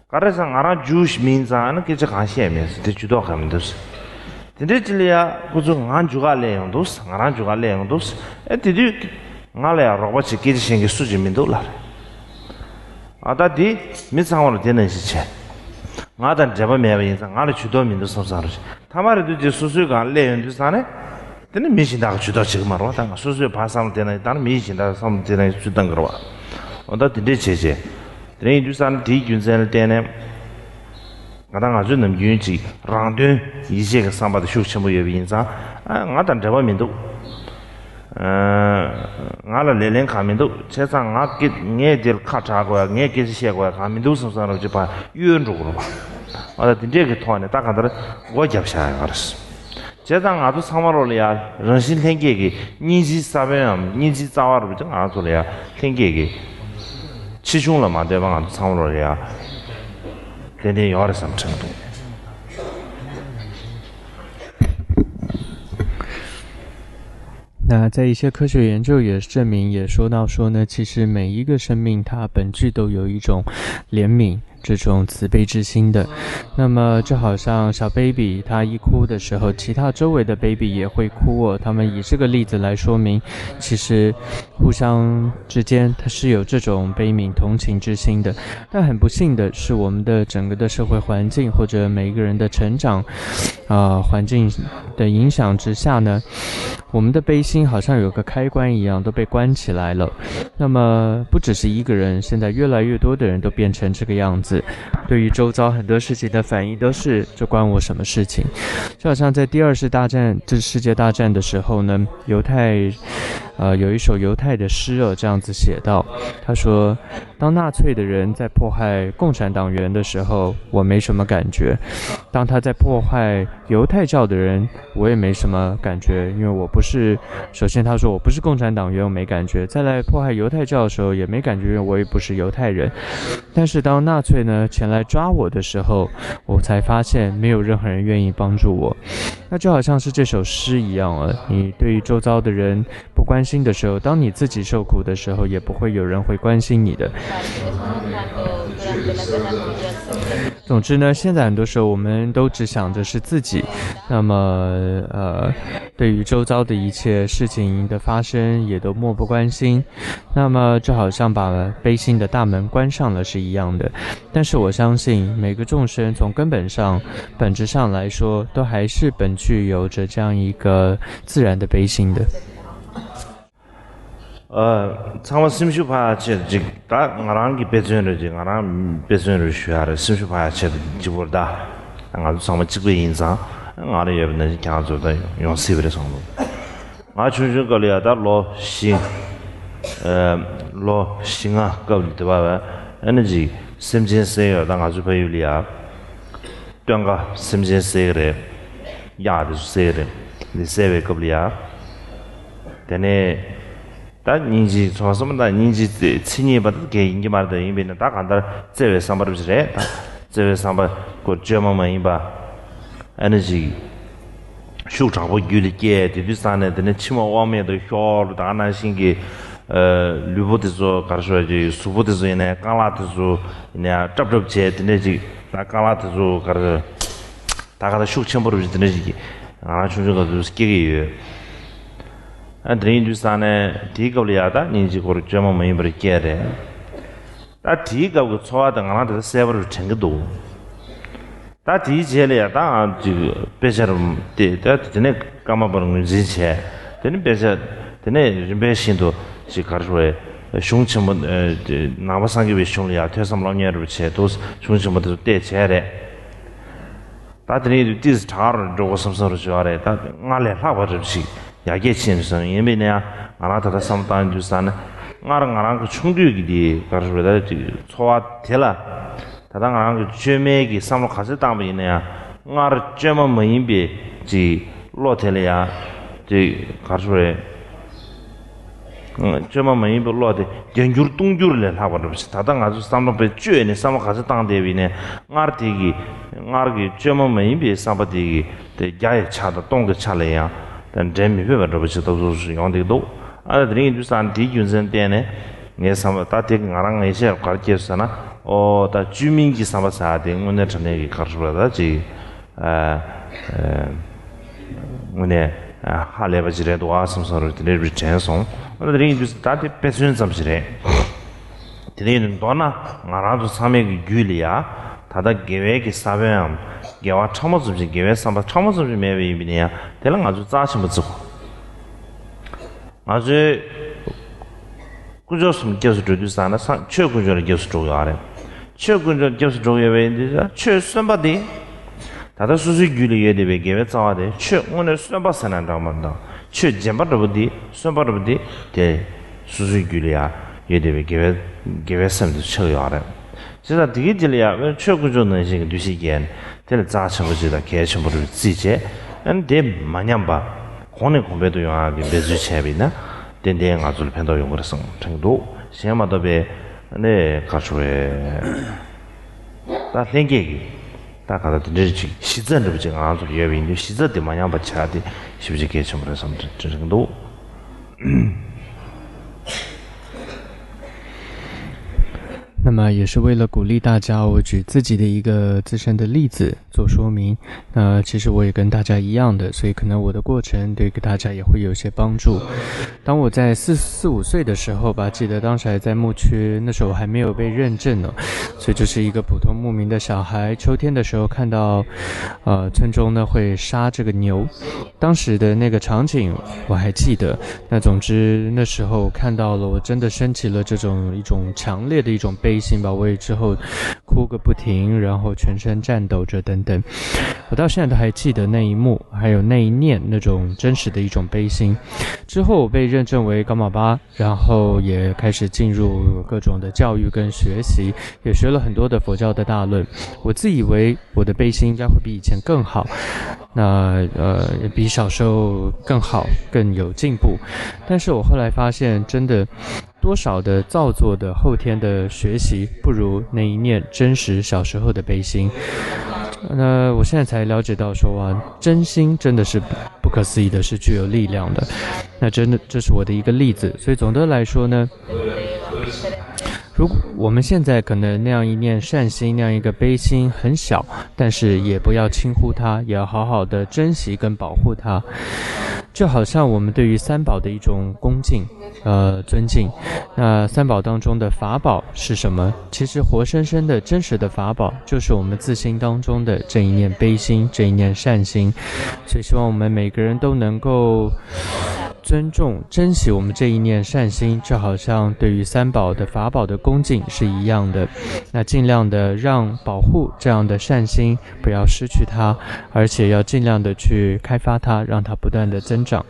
ག་རེ་ཟེར། ང་རང་ཇུའུ་ཤི་མིན་ཙང་ཨ་ནི་སྐད་ཆ་གང་བཤད་མེད། དེ་ཇུས་གཏོགས་གང་མི་འདུག་དེ་འདྲའི་ཅིག་ལ་ཡ་ཁོ་ཚོ་ང་འཇུ་ག་སླེབས་ཡོང་འདུག་ང་རང་འཇུ་ག་སླེབས་ཡོང་འདུག་ཨེ་དེ་དུས་ང་ལ་ཡ་རོགས་པ་བྱེད་སྐད་ཆ་བཤད་མཁན་སུ་ཅིག་མི་འདུག་ལབ་རེད། ཨ་ད་དེ་མི་ཚང་མ་ལ་དེ་ནང་བཞིན་བྱས། ང་དང་འབྲེལ་བ་མེད་པ་ཡིན་ཙང་ང་ལ་ཇུས་གཏོགས་མི་འདུག་བསམ་བསམ་རེད། མཐའ་མ་རེད་དུས་དེ་སོ་སོའི་སྒང་སླེབས་ཡོང་དུས་ཙང་ནས། དེ་ནི་མི་གཞན་དག་གིས་ཇུས་གཏོགས་བྱེད་ཀྱི་མ་རེད་པ། ད་ང་སོ་སོའི་ཕར་བསམ་བློ་བཏང་ན་ད་ནི་མི་གཞན་དག་བསམ་བློ་བཏང་ན་ཚུར་བཏང་གི་རེད་པ། འོ་ད་དེ་འདྲས་བྱས་བྱས། དེ་འདྲ་ཡིན་དུས་ཙང་ནས་དེའི་རྒྱུ་མཚན་ལ་བརྟེན་ནས། ང་ད་ང་ཚོའི་ནམ་རྒྱུན་ཅིག་རང་དོན་ཡིད་བྱེད་ཀྱི་བསམ་པ་དེ་ཤུགས་ཆེན་པོ་ཡོད་པ་ཡིན་ཙང་། ཨ་ང་དང་འབྲེལ་བ་མི་འདུག་ཨ་ང་ལ་ལས་ལན་གང་མི་འདུག་བྱས་ཙང་ང་སྐད་ངས་དེར་ཁ་གྲག་དགོས་ཡ། ངས་སྐད་ཆ་བཤད་དགོས་ཡ་གང་མི་འདུག་བསམ་བསམ་རོ་ཅིག་ཕར་གཡོལ་འགྲོ་དགོས་རེད་པ། ཨ་ད་དེ་འདྲས་ཀྱི་ཐོག་ནས་ད་གང་ལྟར་སྒོ་བརྒྱབ་བཞག་ཡོད་རེད། བྱས་ཙང་ང་ཚོ་ཚང་མ་རོ་ལ་ཡ་རང་བཞིན་ལྷན་སྐྱེས་ཀྱི་སྙིང་རྗེའི་ས་བོན་ནམ་སྙིང་རྗེའི་རྩ་བ་རུ་ཅིག་ང་ཚོ་ལ་ཡ་ལྷན་སྐྱེས་ཀྱི་ཆེ་ཆུང་ལ་མ་ལྟོས་པ་ང་ཚོ་ཚང་མ་རོ་ལ་ཡ་ཏན་ཏན་ཡོད་རེད་བསམ་དྲན་འདུག那在一些科学研究也证明，也说到说呢，其实每一个生命它本具都有一种怜悯、这种慈悲之心的。那么就好像小 baby 他一哭的时候，其他周围的 baby 也会哭哦。他们以这个例子来说明，其实互相之间它是有这种悲悯、同情之心的。但很不幸的是，我们的整个的社会环境或者每一个人的成长，啊、环境的影响之下呢，我们的悲心好像有个开关一样都被关起来了。那么不只是一个人，现在越来越多的人都变成这个样子，对于周遭很多事情的反应都是这关我什么事情？就好像在第二次大战，这世界大战的时候呢，犹太，呃，有一首犹太的诗哦，这样子写道，他说：“当纳粹的人在迫害共产党员的时候，我没什么感觉；当他在迫害犹太教的人，我也没什么感觉，因为我不是……首先，他说我不是共产党员，我没感觉；再来迫害犹太教的时候也没感觉，因为我也不是犹太人。但是当纳粹呢前来抓我的时候，我才发现没有任何人愿意帮助我。”那就好像是这首诗一样啊，你对于周遭的人不关心的时候，当你自己受苦的时候，也不会有人会关心你的。总之呢，现在很多时候我们都只想着是自己，那么呃，对于周遭的一切事情的发生也都漠不关心，那么就好像把悲心的大门关上了是一样的。但是我相信每个众生从根本上、本质上来说，都还是本具有着这样一个自然的悲心的。 ཨ། ཚང་མ་སེམས་ཤུགས་འཕར་ཡག་ཆེད་དུ་ཅིག་ད་ང་རང་གི་དཔེ་མཚོན་རེད། ཅིག་ང་རང་དཔེ་མཚོན་རེད་ཞུ་ཡག་རེད། སེམས་ཤུགས་འཕར་ཡག་ཆེད་དུ་གཅིག་པོ་རེད་ད། ང་ཚོ་ཚང་མ་གཅིག་པ་ཡིན་ཙང་ ང་རང་ཡོད་པ་ནང་བཞིན་ཁྱེད་རང་ཚོ་ད་ཡོང་སྲིད་པ་རེད་བསམ་འདུག་ང་ཆུང་ཆུང་སྐབས་ལ་ཡ་ད་ལོ་བཞི། ཨ། ལོ་བཞི་ལྔ་སྐབས་ལ་དེ་བ་བས་ཨ་ནི་ཅིག་སེམས་ཅན་བསད་ཡོད། ད་ང་ཚོའི་ཕ་ཡུལ་ལ་ཡ་སྟོན་ཀ་སེམས་ཅན་བསད་ཀྱི་རེད། གཡག་དེ་ཚོ་བསད་ཀྱི་རེད། འདི་བསད་པའི་སྐབས་ལ་ཡ། དེ་ནས་ད་སྙིང་རྗེའི་ཚོར་བ་བསམ་པ་དང་སྙིང་རྗེ་མཚན་ཉིད་པ་ད་གས་ཡིན་གྱི་མ་རེད། ད་ཡིན་པས་ན་ད་གང་ལྟར་བརྩེ་བའི་བསམ་པ་རེད་པ་ཅིག་རེད། ད་བརྩེ་བའི་བསམ་པ་ཁོ་བཅོས་མ་མ་ཡིན་པ། ཨ་ནི་ཅིག་ཤུགས་དྲག་པོ་རྒྱུད་ལ་སྐྱེས། དེ་དུས་ཙང་ནས་དེ་ནས་མཆི་མ་དབང་མེད་དུ་ཤོར། ད་ག་ནང་བཞིན་གྱི་ཨ་ལུས་པོ་དེ་ཚོ་ག་རེ་ཞུ་དགོས་རེད། གཟུགས་པོ་དེ་ཚོ་ཡིན་ནའི་རྐང་ལག་དེ་ཚོ་ཡིན་ནའི་སྲབ་སྲབ་བྱས། དེ་འདྲ་ཅིག་ད་རྐང་ལག་དེ་ཚོ་ག་རེ་ད་ག་ད་ཤུགས་ཆེན་པོ་རུ་དེ་འདྲ་ཞིག་ང་རང་ཆུང་ཆུང་སྐབས་སུ་སྐྱེ་གི་ཡོད། ཨ་དེ་ཡིན་དུས་ཙང་ནས་དེའི་སྐབས་ལ་ཡ་ད་སྙིང་རྗེ་ཁོ་རང་བཅོས་མ་མ་ཡིན་པར་སྐྱེས་རེད། ད་དེའི་སྐབས་ཀྱི་ཚོར་བ་དེ་ང་རང་དེ་ད་གསལ་པོ་རུ་དྲན་གྱི་འདུག་ད་དེའི་རྗེས་ལ་ཡ་ད་ང་ཅིག་དཔེ་ཆ་རུ་བལྟས། ད་དེ་ནས་ཀརྨ་པར་ངོས་འཛིན་བྱས། དེ་ནས་དཔེ་ཆ་དེ་ནས་རིམ་པས་བཞིན་དུ་ཅིག་ག་རེ་ཞུ་དགོས་རེད། གཞུང་ཆེན་པོ་ཨ་ནང་པ་སངས་རྒྱས་པའི་གཞུང་ལ་ཡ་ཐོས་བསམ་སློབ་གཉེར་རུ་བྱས་འདུག་གཞུང་ཆེན་པོ་དེ་ཚོ་བལྟས་བྱས་རེད། ད་དེ་རིང་དུ་ཏིས་དྲག་རུ་འགྲོ་དགོས་བསམ་བསམ་རུ་བྱུང་བ་རེད། ད་སྔར་ལས་ལྷག་པ་རེད་ཅིག་ཡར་རྒྱས་ཕྱིན་སོང་། ཡིན་པས་ན་ཡང་ང་རང་ད་ལྟ་བསམ་བློ་བཏང་དུས་ཙང་ནས་སྔར་ང་རང་གི་ཆུང་དུས་ཀྱི་དེ་ག་རེ་ཞུ་དགོས་རེད། ད་ཅིག་ཚོར་བ་དེ་ལ་ད་ལྟ་ང་རང་གི་བཅོས་མའི་གི་བསམ་བློ་ག་ཚོད་བཏང་པ་ཡིན་ན་ཡང་སྔར་བཅོས་མ་མ་ཡིན་པའི་ཅིག་བློ་དེ་ལ་ཡང་ཅིག་ག་རེ་ཞུ་དགོས་རེད། བཅོས་མ་མ་ཡིན་པའི་བློ་དེ་བརྒྱ་འགྱུར་སྟོང་འགྱུར་ལས་ལྷག་པ་འདྲ་པོ་ཞིག་ད་ལྟ་ང་ཚོ་བསམ་བློ་དཔེ་བཅོས་ནས་བསམ་བློ་ག་ཚོད་བཏང་བསྡད་པ་ཡིན་ནའི་སྔར་དེ་གི་སྔར་གྱི་བཅོས་མ་མ་ཡིན་པའི་བསམ་པ་དེ་གི་དེ་བརྒྱ་ཡི་ཆ་དང་སྟོང་གི་ཆ་ལ་ཡང་དེ་འགྲན་མི་ཕོད་པ་འདྲ་པོ་ཞིག་ཏོག་ཙམ་ཞིག་ཡོང་བསྡད་འདུག་ཨ་ད་དེ་རིང་ཡིན་དུས་ཙང་དེའི་རྒྱུ་མཚན་བརྟེན་ནས་ངའི་བསམ་པ་ད་དེ་གི་ང་རང་ངའི་ཆེད་ག་རེ་སྐྱེས་སོང་ཟེར་ན། ཨོ་ད་བཅོས་མིན་གྱི་བསམ་པ་ཟེར་ཡ་དེ་དངོས་གནས་དྲང་གནས་ཀྱི་ག་རེ་ཞུ་དགོས་རེད། ད་ཅིག་ཨ་ཨ་དངོས་གནས་ཨ་ཧ་ལས་པ་ཅིག་རེད་འདུག་ཨ་བསམ་བསམ་རུ་དེ་འདྲའི་རིགས་དྲན་སོང་། ཨ་ད་དེ་རིང་ཡིན་དུས་ད་དེ་དཔེ་མཚོན་ཙམ་ཞིག་རེད། དེ་རིང་མདོར་ན་ང་རང་ཚོ་ཚང་མའི་གི་རྒྱུད་ལ་ཡ་ད་ལྟ་དགེ་བའི་གི་ས་བོན་འམ་དགེ་བ་ཕྲ་མོ་ཙམ་ཞིག་དགེ་བའི་བསམ་པ་ཕྲ་མོ་ཙམ་ཞིག་མེད་པ་ཡིན་པ་ཡིན་ན་ཡང་དེ་ལ་ང་ཚོས་རྩ་ཆེན་པོ་བརྩི་དགོས། ང་ཚོའི་དཀོན་མཆོག་གསུམ་སྐྱབས་སུ་འགྲོ་དུས་ཙང་ན་སང་ཆོས་དཀོན་མཆོག་ལ་སྐྱབས་སུ་འགྲོ་གི་ཡོད་རེད། ཆོས་དཀོན་མཆོག་ལ་སྐྱབས་སུ་འགྲོ་གི་ཡོད་པ་ཡིན་དུས་ཙང་ཆོས་གསོན་པ་དེ་ད་ལྟ་སོ་སོའི་རྒྱུད་ལ་ཡོད་བསྡད་པའི་དགེ་བའི་རྩ་བ་དེ་ཆོས་དངོས་གནས་གསོན་པ་ཟེར་ན་འདྲ་མ་འདྲ། ཆོས་རྗེན་པ་འདྲ་པོ་དེ་གསོན་པ་འདྲ་པོ་དེ་དེ་སོ་སོའི་རྒྱུད་ལ་ཡ་ཡོད་བསྡད་པའི་དགེ་བའི་དགེ་བའི་སེམས་དེ་ཆགས་ཡོད་རེད། བྱས་ཙང་དེ་གའི་རྗེས་ལ་ཡང་ཆོས་དཀོན་མཆོག་ནང་བཞིན་གྱི་འདུ་ཤེས་སྐྱེས་ནས་དེ་ལ་རྩ་ཆེན་པོ་ཅིག་དང་གལ་ཆེན་པོ་རུ་བརྩིས་བྱས། ཨ་ནི་དེ་མ་ཉམས་པ་གོང་ནས་གོང་འཕེལ་དུ་ཡོང་ཡག་གི་འབད་རྩོལ་བྱས་པ་ཡིན་ན་ཏན་ཏན་ང་ཚོ་ལ་ཕན་ཐོགས་ཡོང་གི་རེད་བསམ་དྲན་གྱི་འདུག་གཞན་མ་གཏོགས་པའི་ཨ་ནི་ག་རེ་ཞུ་དགོས་རེད། ད་ལྷན་སྐྱེས་ཀྱི་ད་ག་ད་དེ་འདྲའི་ཅིག་གཞི་རྩ་འདྲ་པོ་ཅིག་ང་རང་ཚོ་ལ་ཡོད་པ་ཡིན་དུས་གཞི་རྩ་དེ་མ་ཉམས་པ་བྱ་དེ་ཞེ་པོ་ཅིག་གལ་ཆེན་པོ་རེད་བསམ་དྲན་གྱི་འདུག 那么也是为了鼓励大家，我举自己的一个自身的例子做说明。那其实我也跟大家一样的，所以可能我的过程对给大家也会有一些帮助。当我在四四五岁的时候吧，记得当时还在牧区，那时候还没有被认证呢，所以就是一个普通牧民的小孩。秋天的时候看到，呃，村中呢会杀这个牛，当时的那个场景我还记得。那总之那时候看到了，我真的升起了这种一种强烈的一种悲心吧。我也之后哭个不停，然后全身颤抖着等等。我到现在都还记得那一幕，还有那一念那种真实的一种悲心。之后我被认证为伽玛巴，然后也开始进入各种的教育跟学习，也学了很多的佛教的大论。我自以为我的悲心应该会比以前更好，那呃比小时候更好，更有进步。但是我后来发现，真的多少的造作的后天的学习，不如那一念真实小时候的悲心。那我现在才了解到说，哇，真心真的是不可思议的，是具有力量的。那真的，这是我的一个例子。所以总的来说呢，如果我们现在可能那样一念善心，那样一个悲心很小，但是也不要轻忽它，也要好好的珍惜跟保护它。就好像我们对于三宝的一种恭敬，呃，尊敬。那三宝当中的法宝是什么？其实活生生的真实的法宝，就是我们自心当中的这一念悲心，这一念善心。所以希望我们每个人都能够尊重、珍惜我们这一念善心，就好像对于三宝的法宝的恭敬是一样的。那尽量的让保护这样的善心不要失去它，而且要尽量的去开发它，让它不断的增长。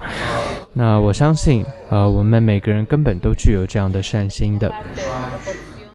那我相信，呃，我们每个人根本都具有这样的善心的。